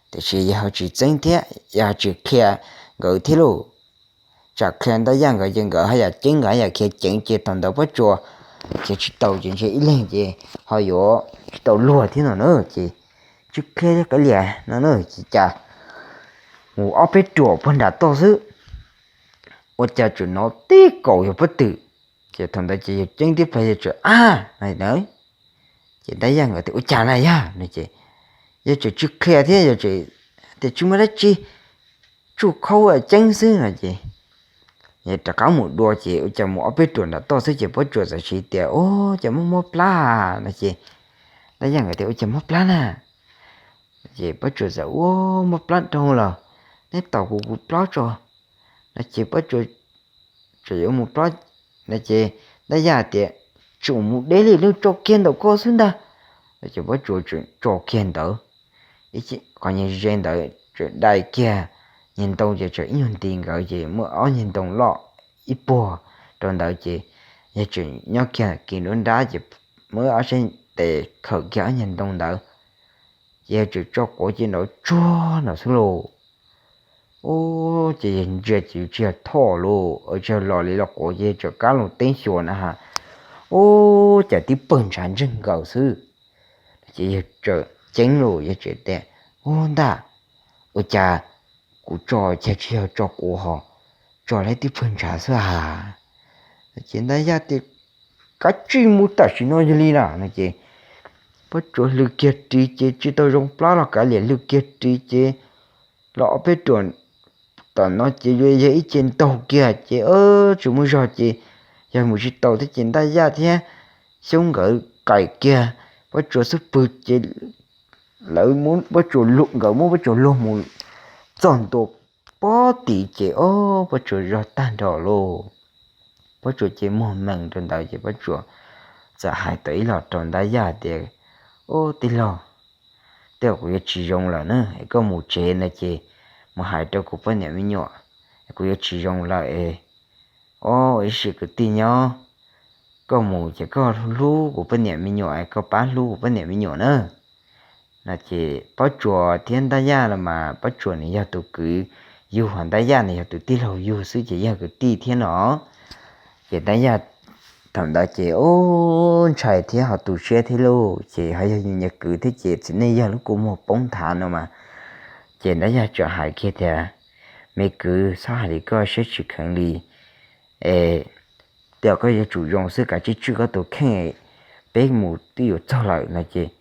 tiam sis yawg ho tsis txeeb thiab yawg ho tsis qhia nkawd thiab lauj. Tsam qhia Ntaj Yaj nkawd ces nkawd haj yam ceeb nkawd haj yam khiav ceev ces thaum ntawd Pob Tsuas khiav tsis tau ces ntshe ib leeg ces ho yuav tsis tau luag thiab no na ces tsis qhia thiab kav liam no na ces cas mus ob peb ruam puag nram toj xwb ua cas tseem hnov tib kaum yawg pob tw Ces thaum ntawd ces yawg ceeb tib pliag yawg txawm ab na, ces Ntaj Yaj nkawd tias ua cas na yawg no ces yawg txawm tsis qhia thiab yawg txawm tias tsis muaj dab tsi, tsuj khaub ceeb xwb no ces yawg rov qab mus dua ces ua cas mus ob peb ruam nram toj xwb ces Pob Tsuas txawm hais tias ua cas muaj mob plab no ces Ntaj Yaj nkawd tias ua cas mob plab na. Ces Pob Tsuas txawm ua mob plab dhau lawm, neb tos kuv kuv plob tso no ces Pob Tsuas txawm yuav mus plob no ces Ntaj Yaj tias tsis mus deb li, lub tso kiag ntawm koj xwb ntag no ces Pob Tsuas txawm tso kiag ntawd, qhov nyuag ze ntawd txawm dai kiag nyuag ntoo ces txawm ib nyuag nti nkawd ces muaj ob nyuag ntoo loj ib puag rau ntawd ces yawg txawm nyob kiag kiag nruab nrab ces muab ob sab tes khawm kiag ob nyuag ntoo ntawd ces yawg txawm tso quav ces nrov tsuag no xwb lauj. Ua ces yawg ntsia ces tsis yog thoj lauj, tsis yog los li los quav ces yawg txawm kab los teeb xyuas na ha, ua cas tib pawg ntshav ntseg nkaus xwb. Ces yawg txawm ceeb lauj, yawg txawm tias ua ntag, ua cas kuv tso cas tsis yog tso quav ho tso lawm tib pawg ntshav xwb ha. Ces Ntaj Yaj tias kav tsij mus tam sim no yog li na no ces Pob Tsuas hlwb kiag ris ces tsis tau zoo plab los kav liam hlwb kiag ris ces los ob peb ruam tom no ces yuav yog ib ce ntaug kiag ces tsis muaj zog ces yawg mus tsis tau thiab ces Ntaj Yaj thiab Xyoob nkawd qais kiag Pob Tsuas xub pwg ces lawv muab Pob Tsuas luag, nkawd muab Pob Tsuas luag mus txog ntua pob tid ces o Pob Tsuas zog tag nrho lauj. Pob Tsuas ces muag mees rau ntawd ces Pob Tsuas txawm hais tau ib los rau Ntaj Yaj tias ub tij laug, tej zaum kuv yuav tsis zoo lawm na es koj mus tsev no ces mus hais rau kuv poj niam me nyuam, kuv yuav tsis zoo lawm es o ib sim kwv tij nyob, koj mus ces koj hlub kuv poj niam me nyuam, koj pab hlub kuv poj niam me nyuam na. No ces Pob Tsuas thiab Ntaj Yaj los mas Pob Tsuas nws yog tus kwv yug, ho Ntaj Yaj nws yog tus tij laug yug xwb ces yog kwv tij thiab no. Ces Ntaj Yaj thaum ntawd ces ub ntshai thiab ho tu siab thiab lauj, ces ho yog yus niag kwv thiab ces txiv neej yog lub kua muag poob nthav no mas. Ces Ntaj Yaj txawm hais kiag tias me kwv, txhob hais li koj siab tsis kheev li es tej zaum koj yuav tsum zoo xwb, kav tsij tswj koj tus kheej, peb mus twb yuav txog lawm no ces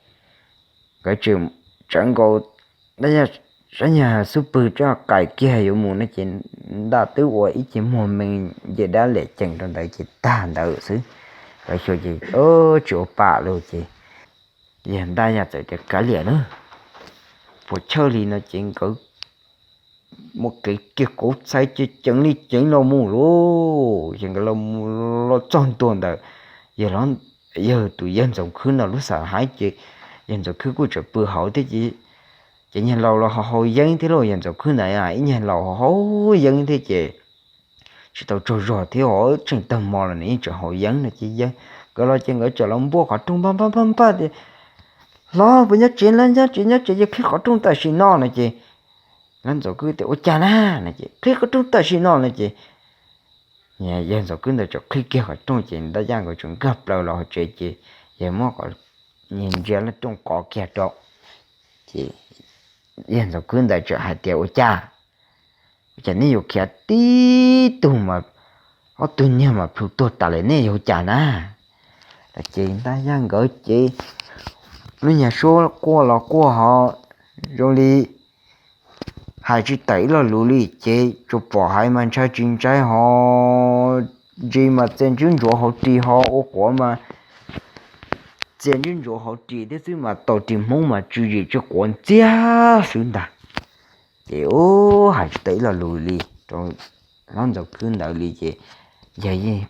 nkawd tseem tsawv nkaus Ntaj Yaj sab nyuag xub pwg rov qais kiag yuav mus no ces Ntaj twb ua ib ce muag mees nce dab liam cees rau ntawd ces tag ntawd xwb. Nkawd xyuas ces tsis ua pam lauj ces yawg Ntaj Yaj txawm tias kav liam na, puas chawj li no ces nkawd muab kev kiag kauv txhais ceev li ceev los mus lauj. Ces nkawd los txog ntua ntawm yawg tus yawg Ntxoov Khwb no lub xav haib ces yawg Ntxoov Khwb kuj tseem pw hauv thiab ces, ces niag laus los haus yeeb thiab lauj, yawg Ntxoov Khwb ntawd ib niag laus haus yeeb thiab ces tsis tau tsaug zog thiab, tseem tag hmo los nws yeej tseem haus yeeb no ces nkawd los ces nkawd txawm los npuaj qhov rooj npaj npaj npaj tias hlob puas nyob tsev, nyob tsev nyob tsev, yog qhib qhov rooj tam sim no no ces yawg Ntxoov Khwb tias ua cas na no ces qhib qhov rooj tam sim no no ces yawg Ntxoov Khwb ntawd txawm qhib kiag qhov rooj ces Ntaj Yaj nkawd tseem nkag plaws los hauv tsev ces yawg muab qhov, ntsia lub rooj qov kiag rau ces yawg Ntxoov Khwb ntawd txawm hais tias ua cas, ua cas neb yuav khiav tib tug mas ob tug niag mas plhu tuag tas lawm nej yuav cas na. Ces Ntaj Yaj nkawd ces lub nyuag suab quaj los quaj ho zoo li hais tsis tawm ib lo lus li ces tsuas pom hais mas ntshai tsis ntshai ho ntsis mas txia ntswb ntsuav hauv ris ho ua quav mas txia ntswb ntsuav hauv ris thiab xwb mas tau ris hmoob mas tsw zim tsw quav ntxiag xwb ntag. Ces ub hais tsis tau ib lo lus li rau hlob Ntxoov Khwb ntawd li ces yawg yeej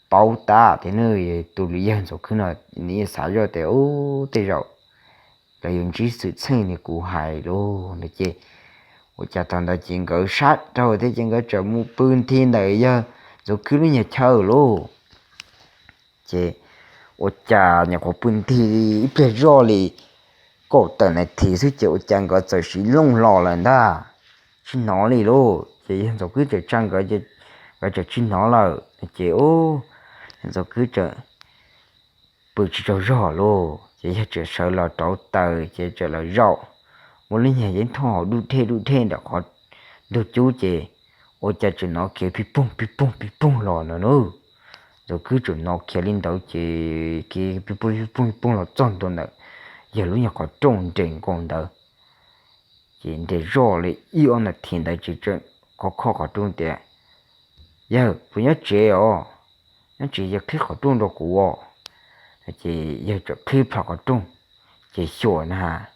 paub tas tias nws tus li yawg Ntxoov Khwb no nws yeej xav zoj tias ub tej zaum lawv yuav ntsib xwm txheej li kuv hais lauj no ces ua cas thaum ntawd ces nkawd sab rau thiab ces nkawd txawm mus pw nthi ntawm yawg Ntxoov Khwb lub nyuag chaw lauj. Ces ua cas nyuam qhuav pw nthi ib pliag zoj li kaum tawm nas this xwb ces ua cas nkawd txawm siv looj hlo lawm ntag, tsis hnov li lauj. Ces yawg Ntxoov Khwb txawm tsa nkawd, nkawd txawm tsis hnov lawm ces ub, yawg Ntxoov Khwb txawm pw tsis tsaug zog lauj ces yawg txawm sawv los rauv taws ces txawm los zaum, muaj lub nyuag yeeb thooj hauv dub dhej dub dhej ntawm qhov ntug cub ces ua cas txawm hnov khiav pig poog pig poog pig poog los no nawb. Ntxoov Khwb tseem hnov khiav li ntawd ces khiav pig pig pig pig los txog ntua ntawm yawg lub nyuag qhov rooj nres nkaus ntawd. Ces nres zoj li ib ob nas this ntawd ces tseem khov kho qhov rooj tias, Yawg, puas nyob tsev os? Nyob tsev yawg qhib qhov rooj rau kuv os. Ces yawg tseem qhib plho qhov rooj, ces xyuas na,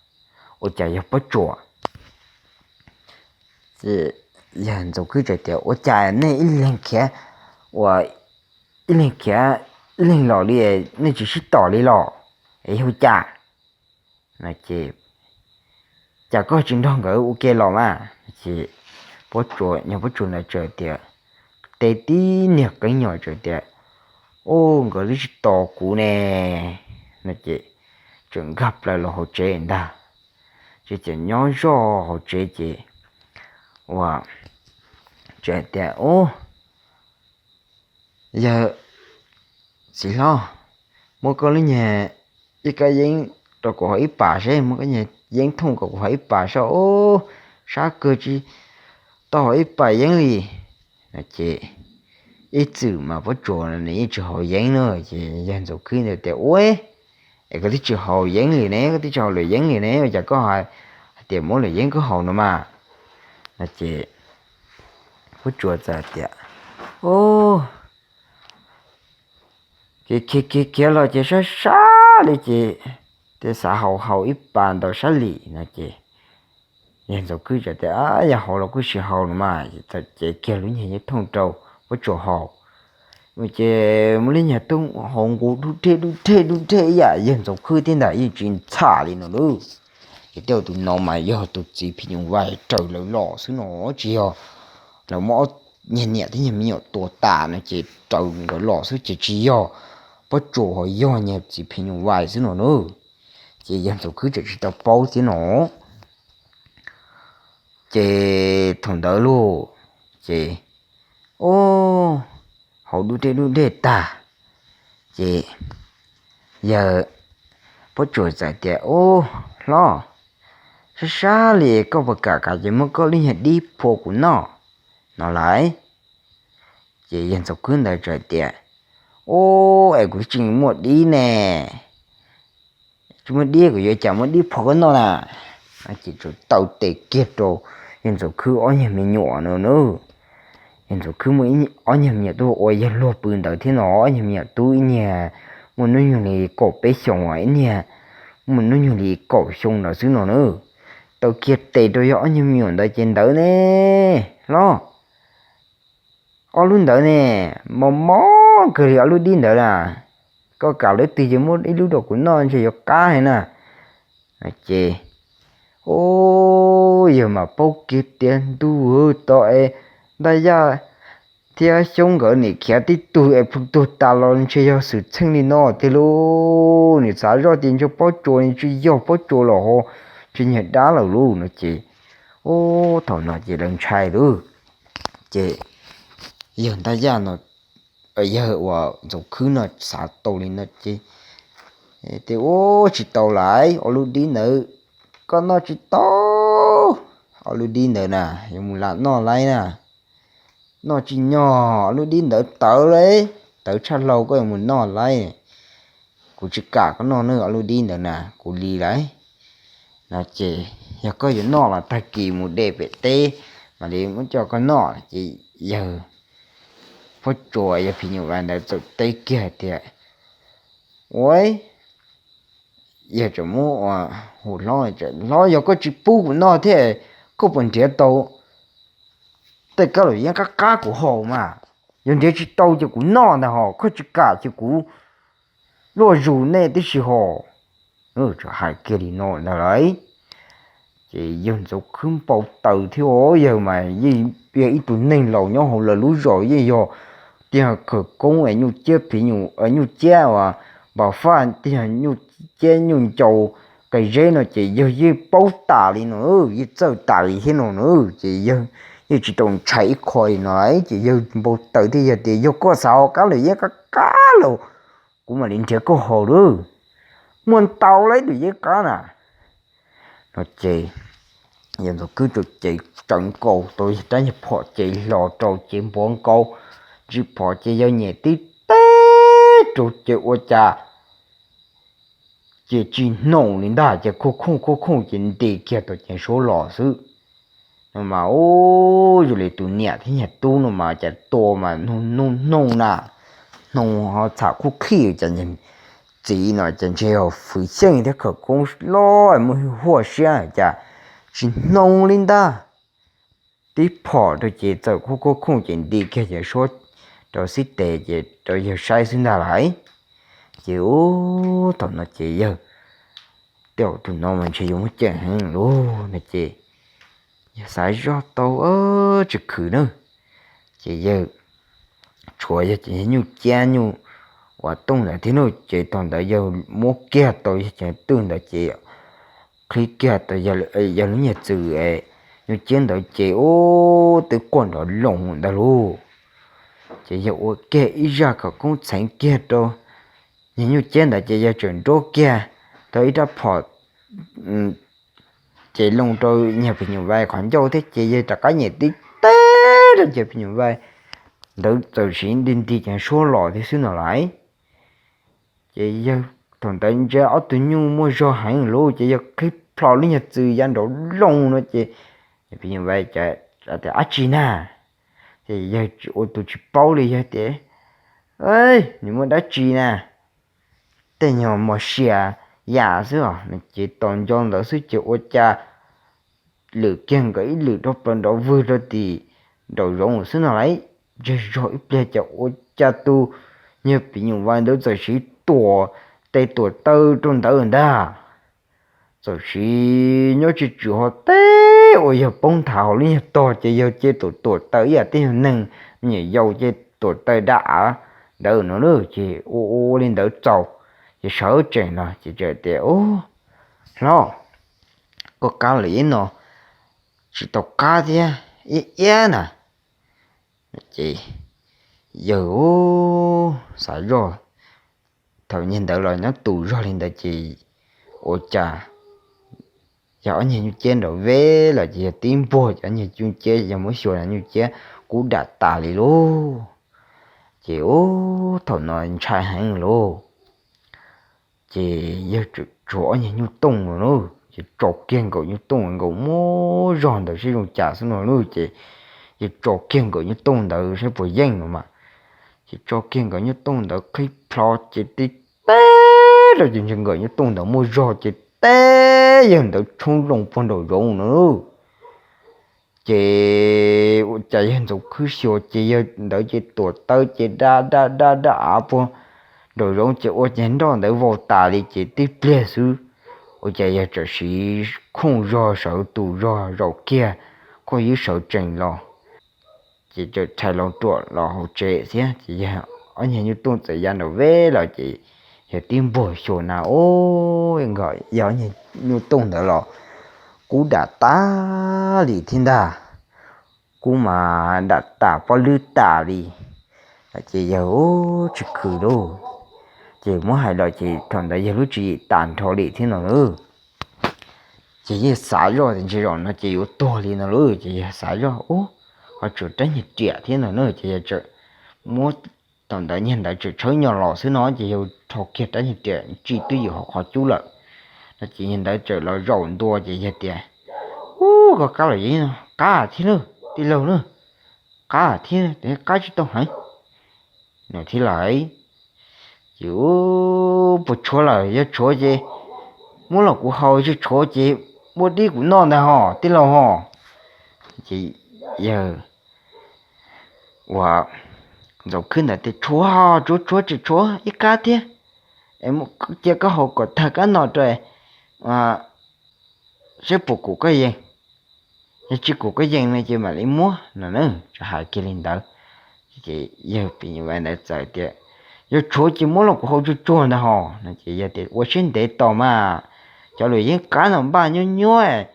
ua cas yog Pob Tsuas. Ces yawg Ntxoov Khwb txawm tias, Ua cas nej ib leeg khiav, ua ib leeg khiav ib leeg los li, nej tsis sib tom li los es yog cas? No ces, Cas koj tsis nrog nkawd ua ke los mas? Ces Pob Tsuas, yawg Pob Tsuas ntawd txawm tias, teb tib niag qeeb nyom txawm tias, Ub, nkawd twb tsis tos kuv ne. No ces tseem nkag plaws los hauv tsev ntag. Ces txawm nyob zoj hauv tsev ces ua txawm tias, Ub, yawg txiv hlob, muab koj lub nyuag ib kab yeeb rau kuv haus ib pas seb, muab koj nyuag yeeb thooj kom kuv haus ib pas seb. Ub, sab kawg tsis tau haus ib pas yeeb li. Ces ib txwm mas Pob Tsuas nws yeej tsis haus yeeb na, ces yawg Ntxoov Khwb ntawd tias, Ub, es koj twb tsis haus yeeb li ne, koj twb tsis haus luam yeeb li ne, ua cas koj hais tias muab luam yeeb koj haus no mas? No ces Pob Tsuas txawm tias, Ub, khiav khiav khiav los ces sab sab li ces, ces xav haus haus ib pas ntawm sab lim no ces yawg Ntxoov Khwb txawm tias, Yog haus los kuj sim haus no mas. Txawm cev kiag lub nyuag yeeb thooj rau Pob Tsuas haus. Ces muab lub nyuag thooj haus nkaus dub dej dub dej dub dej ib yam yawg Ntxoov Khwb thiab ntag, yeej tsis ntxham li no lauj. Ces tej tus no mas yog tus txiv phim nyuj vais raws lawv los xwb no, tsis yog lawv muab ob nyuag niam thiab nyuag me nyuam tua tas no ces raws nkawd los xwb ces tsis yog Pob Tsuas, ho yog niag txiv phim nyuj vais xwb no na. Ces yawg Ntxoov Khwb tseem tsis tau paub thiab no. Ces thaum ntawd lauj, ces, ub, haus dub dej dub dej tag, ces yawg Pob Tsuas txawm tias, Ub, hlob, sab sab li koj puas kam kam ces muab koj lub nyuag dib phua kuv noj no lauj. Ces yawg Ntxoov Khwb ntawd txawm tias, Ub, es kuv tsis muaj dib ne, tsis muaj dib kuv yuav cas muab dib phua koj noj na? Ces txawm taw tes kiag rau yawg Ntxoov Khwb ob nyuag me nyuam no na. Yawg Ntxoov Khwb muaj ob nyuag me nyuam tub ua yawg luag pw ntawd thiab no, ob nyuag me nyuam tub ib niag muaj hnub nyoog li kaum peb xyoos, ib niag muaj hnub nyoog li kaum xyoo ntawd xwb no na. Taw kiag tes rau yawg ob nyuag me nyuam ntawd ces ntawd ne, hlob, ob lub ntawd ne, mos mos kawg li ob lub dib ntawd na. Koj kam lub twg ces muab ib lub rau kuv noj ntshe yuav qab heev na. Ces, ub, yawg mam paub kiag tias ntuj, tau es Ntaj Yaj thiab Xyoob nkawd nim khiav tib tug es plhu tuag tas los ntshe yog xwm txheej li no tiag lauj. Nim xav zoj tias ntshe Pob Tsuas, nws tsis yog Pob Tsuas los ho tsis nyuag dab lawm lauj no ces, ub, thaum no ces lawv ntshai lauj. Ces yawg Ntaj Yaj no, yawg uas Ntxoov Khwb no xav tau li no ces, tes ub tsis tau lauj, ob lub dib ntawd koj noj tsis tau. Ob lub dib ntawd na yuav mus lam noj lauj na. Noj tsis nyog, ob lub dib ntawd tawv lauj, tawv tshaj hlau, koj yuav mus noj lauj. Kuv tsis kam koj noj nawb, ob lub dib ntawd na kuv li lauj. No ces yog koj yuav noj los tag kis mus de pem teb mam li muab coj koj noj. Ces yawg Pob Tsuas, yawg phim nyuj vais ntawd txawm teb kiag tias, ua, yawg tseem muab ua hu hlob, hlob, yog koj tsis pub kuv noj thiab, koj puas nrhiav tau tej kab luam yeeb qab qab kuv haus mas? Yog nrhiav tsis tau ces kuv noj ntag hos, koj tsis kam ces kuv luaj zus nej tib si hos. Txawm hais kiag li no ntag lauj. Ces yawg Ntxoov Khwb npau taws thiab os, yawg mas yeej yog ib tug neeg laus nyob hauv lawv lub zos, yeej yog tiag khawv koob es nyuj ciab phim nyuj, nyuj ciab uas npam faj, tiag nyuj ciab nyuj ncaus qe zeb no ces yawg yeej paub tas li no, yeej txawj tas li thiab no na. Ces yawg yeej tsis tau ntshai ib qho li no lauj. Ces yawg npau taws thiab yawg tias, yog koj xav haus kab luam yeeb qab qab los kuv mam li nrhiav koj haus lauj. Muaj ntau lauj, tus yeeb qab na. No ces yawg Ntxoov Khwb txawm cev tsawv nkaus tau rab nyuag phom ces hlo rau ces npuav nkaus ntsis phom ces yawg nyem tib teg rau ces ua cas ces tsis hnoos li ntag, ces khooj khooj khooj khooj ces nti kiag tau ceev suab los xwb. No mas ub, zoo li tus niam thiab niag tub no mas cas tua mas hnoos hnoos na, hnoos ho txham khuj khij cas, txiv no ces ntshe yog fwv xyeej thiab khawv koob loj muaj huaj siab cas tsis hnoos li ntag. Tib phom rau ces txawm khooj khooj khooj ces nti kiag ceev suab rau xib tes ces rau yawg saib xwb ntag lauj. Ces ub, thaum no ces yawg, tej zaum tus no mas ntshe yuav muaj ceem heev lauj no ces yawg xav zoj tau tsis khwv na, ces yawg tshuav yawg cov nyuj ciab nyuj uas tooj ntawd thiab no ces thaum ntawd yawg muab kiag tau yawg cov twj ntawd ces qhib kiag tau yawg lub nyuag txwm nyuj ciab ntawd ces ub, twb quaj nrov loos ntawd lauj. Ces yawg ua kiag ib zaj khawv koob txheev kiag rau nyuag nyuj ciab ntawd ces yawg tseem nruab kiag tau ib rab phom ces loo rau nyuag phim nyuj vais qhov ncauj thiab ces yawg rov qab nyem tib teg rau ces phim nyuj vais ntawd txawm sim nti nti ceev suab los thiab xwb no lauj. Ces yawg thaum ntawd ntshe ob tug nyuj muaj zog heev lauj ces yawg qhib plho lub nyuag txwm ya nraum loos no ces phim nyuj vais tias dab tsi na, ces yawg ua tus tsis paub li, yawg tias nws muaj dab tsi na, tej nyuag mos sia yam xwb os no ces tos nco ntawd xwb ces ua cas lwm kiag nkawd ib lwm rau plaws nrov vwg rau tim nraum zoov xwb no lauj. Ntseg zog ib pliag ces ua cas tus nyuag phim nyuj vais ntawd txawm sim tuam tes tuam taw rau ntawd ntag. Txawm sim nyob tsis tswm ho teb uas yawg poob nthav hauv lub nyuag tog ces yawg cia tuam tuam taw ib yam tej nyuag neeg me nyuam yaus ces tuam taw da av ntawd no na ces ua ua li ntawd txaus ces sawv tsees los ces tias hlob, koj qab lawm ib no tsis tau qab thiab, iab iab na. Ces yawg xav zoj thaum niag ntawd los nyob tus zog li ntawd ces ua cas yog ob nyuag nyuj ciab nraum veb los ces yawg tib npuag ces ob nyuag nyuj ciab yawg muab xyuas nyuj ciab kub dam tas li lauj. Ces ub, thaum no ntshai heev lauj. Ces yawg tsuas ob nyuag nyuj tooj no lauj, ces tso kiag nkaus nyuj tooj nkaus muaj zog ntawd seb zoo cas xwb no lauj, ces yawg tso kiag nkaus nyuj tooj ntawd saib puas yeej no mas. Ces tso kiag nkaus nyuj tooj ntawd qhib plho ces tib teg rau ces ntshe nkaus nyuj tooj ntawd muaj zog ces teb yawg ntawd tshoob loo puag nraum zoov no lauj. Ces ua cas yawg ntxoov khwb xyuas ces yawg ntawd ces tuam taw ces da da da da av puag nraum zoov ces ua cas nroj ntawd vau tas li ces tib pliag xwb ua cas yawg txawm siv khooj zog sawv tus zog zaum kiag khooj ywb sawv tsees los. Ces txawm rhais los ruam los hauv tsev thiab ces yawg ob nyuag nyuj tooj txawm ya nraum veb los ces yawg tib npuag xyuas na ub, yog ob nyuag nyuj tooj ntawd los kub dam tas li thiab ntag, kub mas dam tas pob lwb tas li. Ces yawg tsis khwv lauj, ces muab hais los ces thaum ntawd yawg lub tswv yim tas nrho li thiab no lauj. Ces yawg xav zoj tias ntshe zaum no ces yuav tuag li no lauj, ces yawg xav zoj ub, ho tshuav rab nyuag riam thiab no na, ces yawg txawm muab, thaum ntawd niag ntawd tseem tshawb nyo los xwb no ces yawg rho kiag rab nyuag riam tsis twb ywm hauv qhov cub lawm no ces niag ntawd txawm los zaum ntua ces yawg tias ub, koj qab los yeej no qab thiab lauj tij laug na, qab thiab, qab tsis tau heev no thiab lauj. Ces ub, puas tshuav lawm, yog tshuav ces muab los kuv haus, tsis tshuav ces muab dib kuv noj ntag hos tij laug hos. Ces yawg uas ntxoov khwb ntawd tias tshuav, tshuav tshuav tsis tshuav ib qab thiab, cia koj haus kom tag kab no rau saib puas kum koj yees, yog tsis kum koj yees no ces mam li muab no na, txawm hais kiag li ntawd. Ces yawg phim nyuj vais ntawd txawm tias yog tshuav ces muab los kuv haus tsuag tsuag ntag hos no ces yawg tias ua siab ntev tos mas, cov luam yeeb qab no npaj nyuab nyuab,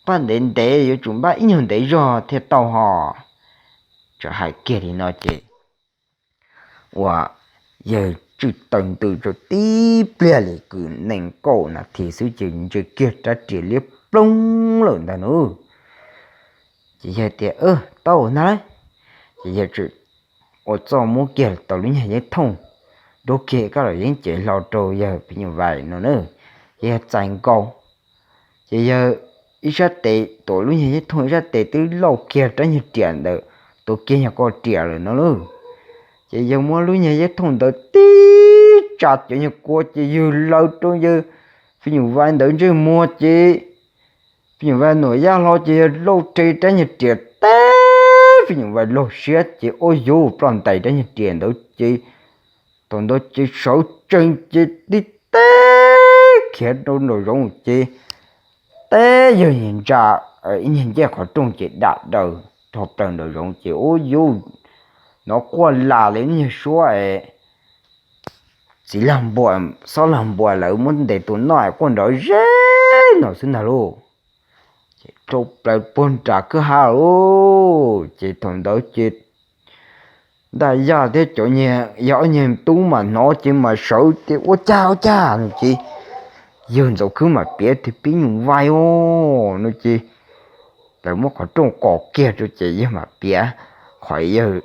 npaj ntev ntev yuav tsum npaj ib nyuag ntev zog thiaj tau hos. Txawm hais kiag li no ces uas yawg tswj taw ntws rau tib pliag li kwv nees nkaum nas this xwb ces ntsia kiag rab riam liab ploog lawm ntag nus. Ces yawg tias tau ntag lauj. Ces yawg txawm ua txuj muab kiag tau lub nyuag yeeb thooj nruab kiag koj los yeeb cev hlo rau yawg phim nyuj vais no na, ces yawg txais nkaus. Ces yawg ib sab tes tuav lub nyuag yeb thooj, ib sab tes twb lauj kiag rab nyuag riam ntawd, tuav kiag nyuag ko riam lawm no lauj. Ces yawg muab lub nyuag yeb thooj ntawd tib tsa cov nyuag kua ces yawg laws rau yawg phim nyuj vais ntawd ntsej muag ces phim nyuj vais nuam yaj hlo ces yawg lauj rhe rab nyuag riam teb phim nyuj vais log siab ces ua yuv ploj ntais rab nyuag riam ntawd ces thaum ntawd ces sawv tsees ces tib teb khiav rau nraum zoov ces teb yawg nyuag ntsa ib nyuag ncej qhov rooj ces dam daws rho plaws nraum zoov ces ua yuv, hnov quaj las li nyuag suab es txiv lag npua, xob lag npua lawv muab ntes tus noj es quaj nrov zeb no xwb ntag lauj. Ces rau plaws puag nram kwj ha lauj. Ces thaum ntawd ces Ntaj Yaj thiab cov nyuag, yog ob nyuag tub mas hnov ces mas sawv ces ua cas ua cas no ces yawg Ntxoov Khwb mam piav tias phim nyuj vais os no ces lawv muab qhov rooj qos kiag rau ces yawg mam piav qhov yawg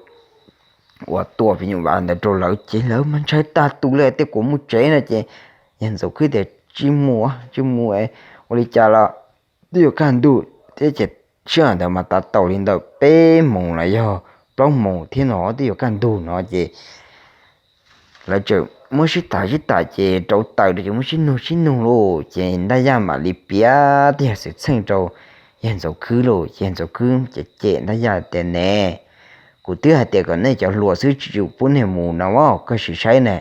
uas tua phim nyuj vais ntawd rau lawv ces lawv mas ntshai tag tus li tias kuv mus tsev no ces yawg Ntxoov Khwb tias tsis mus, tsis mus, ua li cas los twb yuav kaj ntug thiab ces sij hawm ntawd mas tav tau li ntawm peb moos los yog plaub moos thiab no twb yuav kaj ntug no ces lawv tseem muab sib tham sib tham ces rauv taws rau ces muab sib nug sib nug lauj ces Ntaj Yaj mam li piav tej yam xwm txheej rau yawg Ntxoov Khwb lauj. Ces Ntxoov Khwb ces cem Ntaj Yaj tias ne, kuv twb hais tias kom nej cov hluas xwb tsis tsum pub nej mus no, koj sim saib ne,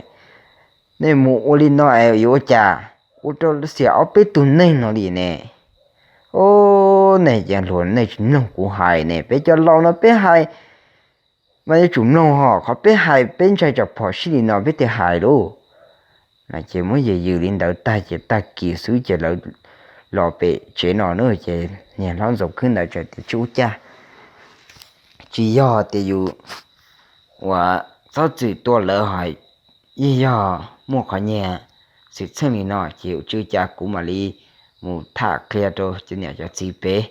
nej mus ua li no es yuav ua cas, ua rau xiam ob peb tug neeg no li ne. Os, nej cov hluas nej tsis mloog kuv hais ne, peb cov laus no peb hais mas yuav tsum mloog hos, qhov peb hais peb ntshai tsam phom sij li no peb thiaj hais lauj. Ces muab yws yws li ntawd tag ces tag kis xwb ces lawv los pem tsev no na ces niag hlob Ntxoov Khwb ntawd txawm tias tsis ua cas, tsis yog tias yus uas txhob txwm tua lawv hos, yeej yog muaj qhov nyias xwm txheej li no ces tsis ua cas kuv mam li mus tham qhia rau cov niam cov txiv pem,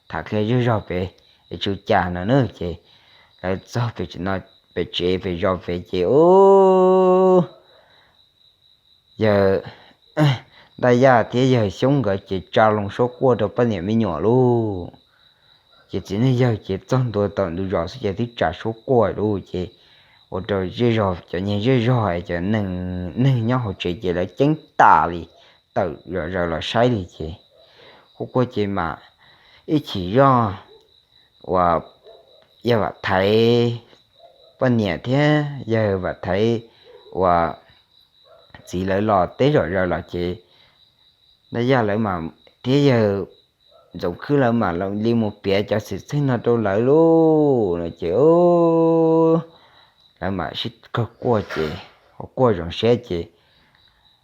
tham qhia zej zog pem es tsis ua cas no na ces lawv txog pem tsev pem zos pem ces ub, yawg Ntaj Yaj thiab yawg Xyoob nkawd ces tsa loo suab quaj rau poj niam me nyuam lauj. Ces txiv neej yawg ces txog ntua tom ntug zos xwb ces twb tsa suab quaj lauj ces ua rau zej zog cov niag zej zog es cov neeg nyob hauv tsev ces lawv ceeb tas li, tawm zom zaws los saib li ces quaj quaj ces mam ib chim zoj uas yawg Vam Thaiv poj niam thiab yawg Vam Thaiv uas txiv lawv los teb zom zaws los ces Ntaj Yaj lawv mas thiab yawg Ntxoov Khwb lawv mam li mus piav cov xwm txheej no rau lawv lauj no ces lawv mam sib kawg quaj ces quaj zoo siab ces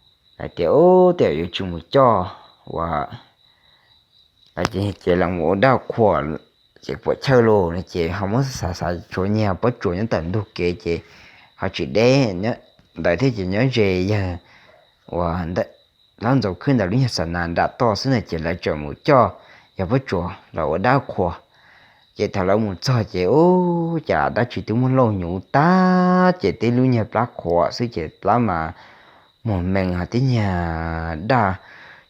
lawv tias ub, tej zaum yuav tsum mus coj uas lawv ces ces los mus ua dab qhuas ces puam chawj lauj no ces ho muab xav xav tshuav niag Pob Tsuas nyob tom ntug kev ces ho tsis deb ntawd thiab ces nyob ze yawg uas hlob Ntxoov Khwb ntawd lub nyuag xa nas nram toj xwb na ces lawv tseem mus coj yawg Pob Tsuas los ua dab qhuas. Ces thaum lawv mus txog ces ub, cas dab tsi twb muab lauj nyuv tag ces tib lub nyuag plab qhuav xwb ces plab mas muag mees ho tib nyuag daj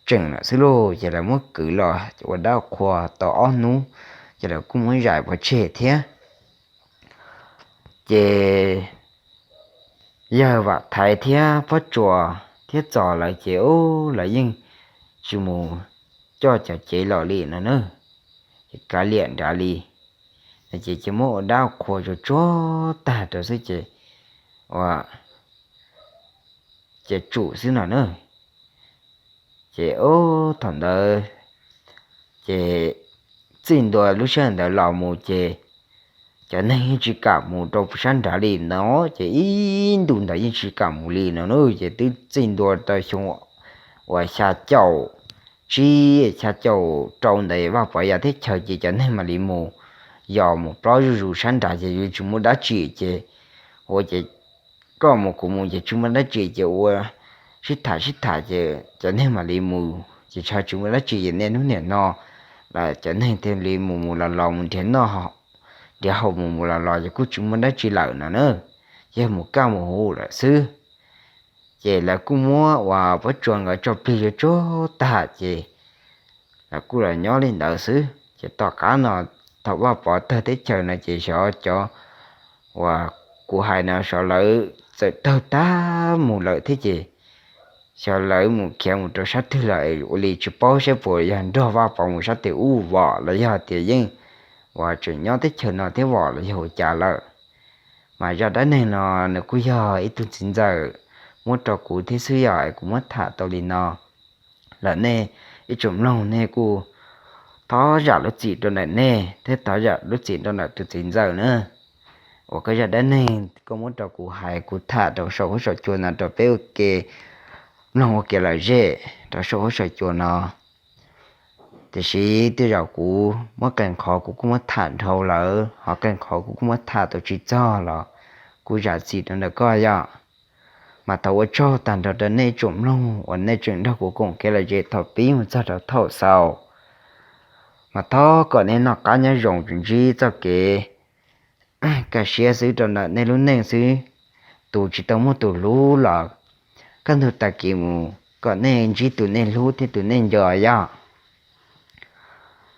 tseem lawm xwb lauj. Ces lawv muab kwv los ua dab qhuas tau ob hnub ces lawv kuj muab zais pov tseg thiab. Ces yawg Vam Thaiv thiab Pob Tsuas thiab Txos lawv ces ub, lawv yeej tsis mus coj cov cev los li no na, ces kav liam nrad li. Ces ces muab ua dab qhuas tsuag tsuag tag rau xwb ces ua ces tsum xwb no na. Ces ub, thaum ntawd ces txij ntua lub sij hawm ntawd los mus ces cov neeg yeej tsis kam mus rau sab nrad li no, ces ib ntus ntawd yeej tsis kam mus li no na. Ces twb txij ntua rau xyoo uas xya caum tsib xya caum rau ntawd Vaj Pov Yaj teb chaws ces cov neeg mam li mus, yos mus plob zuj zus sab nrad ces yuav tsis muaj dab tsi ces ua ces koj mus kuv mus ces tsis muaj dab tsi ces ua sib tham sib tham ces cov neeg mam li mus, ces tsis muaj dab tsi ces niaj hnub niam no cov neeg thiaj li mus mus los los mus nrhiav noj nrhiav haus mus mus los los ces kuj tsis muaj dab tsi lawm no na, yog mus kaj mus huv lawm xwb. Ces lawv kuj muab uas Pob Tsuas nkawd tso plig yuav tsuag tag ces lawv kuj los nyob li ntawd xwb. Ces tom qab no thaum Vaj Pov tawg teb chaws no ces xyov cov uas kuv hais no xyov lawv txawm tawg tag mus lawm thiab ces xyov lawv mus khiav mus rau sab twg lawm ua li tsis paub saib puas yog nrog Vaj Pov mus sab twg ub vom los yog tias yeej uas tseem nyob teb chaws no thiab vom los yog ua cas lawm. Mas zaj dab neeg no nws kuj yog ib tug txiv ntxawm muab rau kuv thiab xwb yog es kuv muab tham tau li no. Lawm nej ib tsoom mloog nej kuj thov zam lub txim rau ntawm nej thiab thov zam lub txim rau ntawm tus txiv ntxawm na, uas koj zaj dab neeg koj muab rau kuv hais kuv tham rau saum huab saum cua no rau peb ua ke mloog ua kev lom zem rau saum huab saum cua no. Tiam sis tej zaum kuv muab qee qhov kuv kuj muab tham dhau lawm, ho qee qhov kuv kuj muab tham tau tsis txog los kuv zam txim rau ntawm koj yom. Mas thov ua tsaug tag nrho rau nej tsoom mloog uas nej tseem nrog kuv koom kev lom zem thaum pib mus txog rau thaum xaus. Mas thov kom nej noj qab nyob zoo, tsuas ntsib txoj kev kaj siab xwb rau ntawm nej lub neej xwb. Tus tsis tau muaj tus hlub los kaj ntug tag kis mus kom nej ntsib tus nej hlub thiab tus nej nco yom.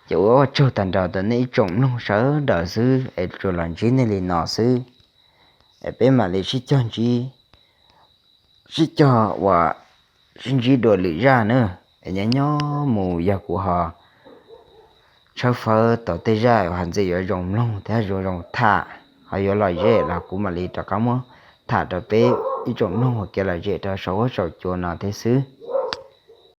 Ces ua tsaug tag nrho rau nej ib tsoom mloog sawv daws xwb es tsuas los ntsib nej li no xwb. Es peb mam li sib cog ntsib, sib cog uas sib ntsib dua lwm zaj na. Es nyob nyob mus yog kuv ho tshawb fawb tau tej zaj uas ntxim yuav zoo mloog thiab yuav zoo tham ho yuav lom zem los kuv mam li rov qab muab tham rau peb ib tsoom mloog ua kev lom zem rau saum huab saum cua no thiab xwb.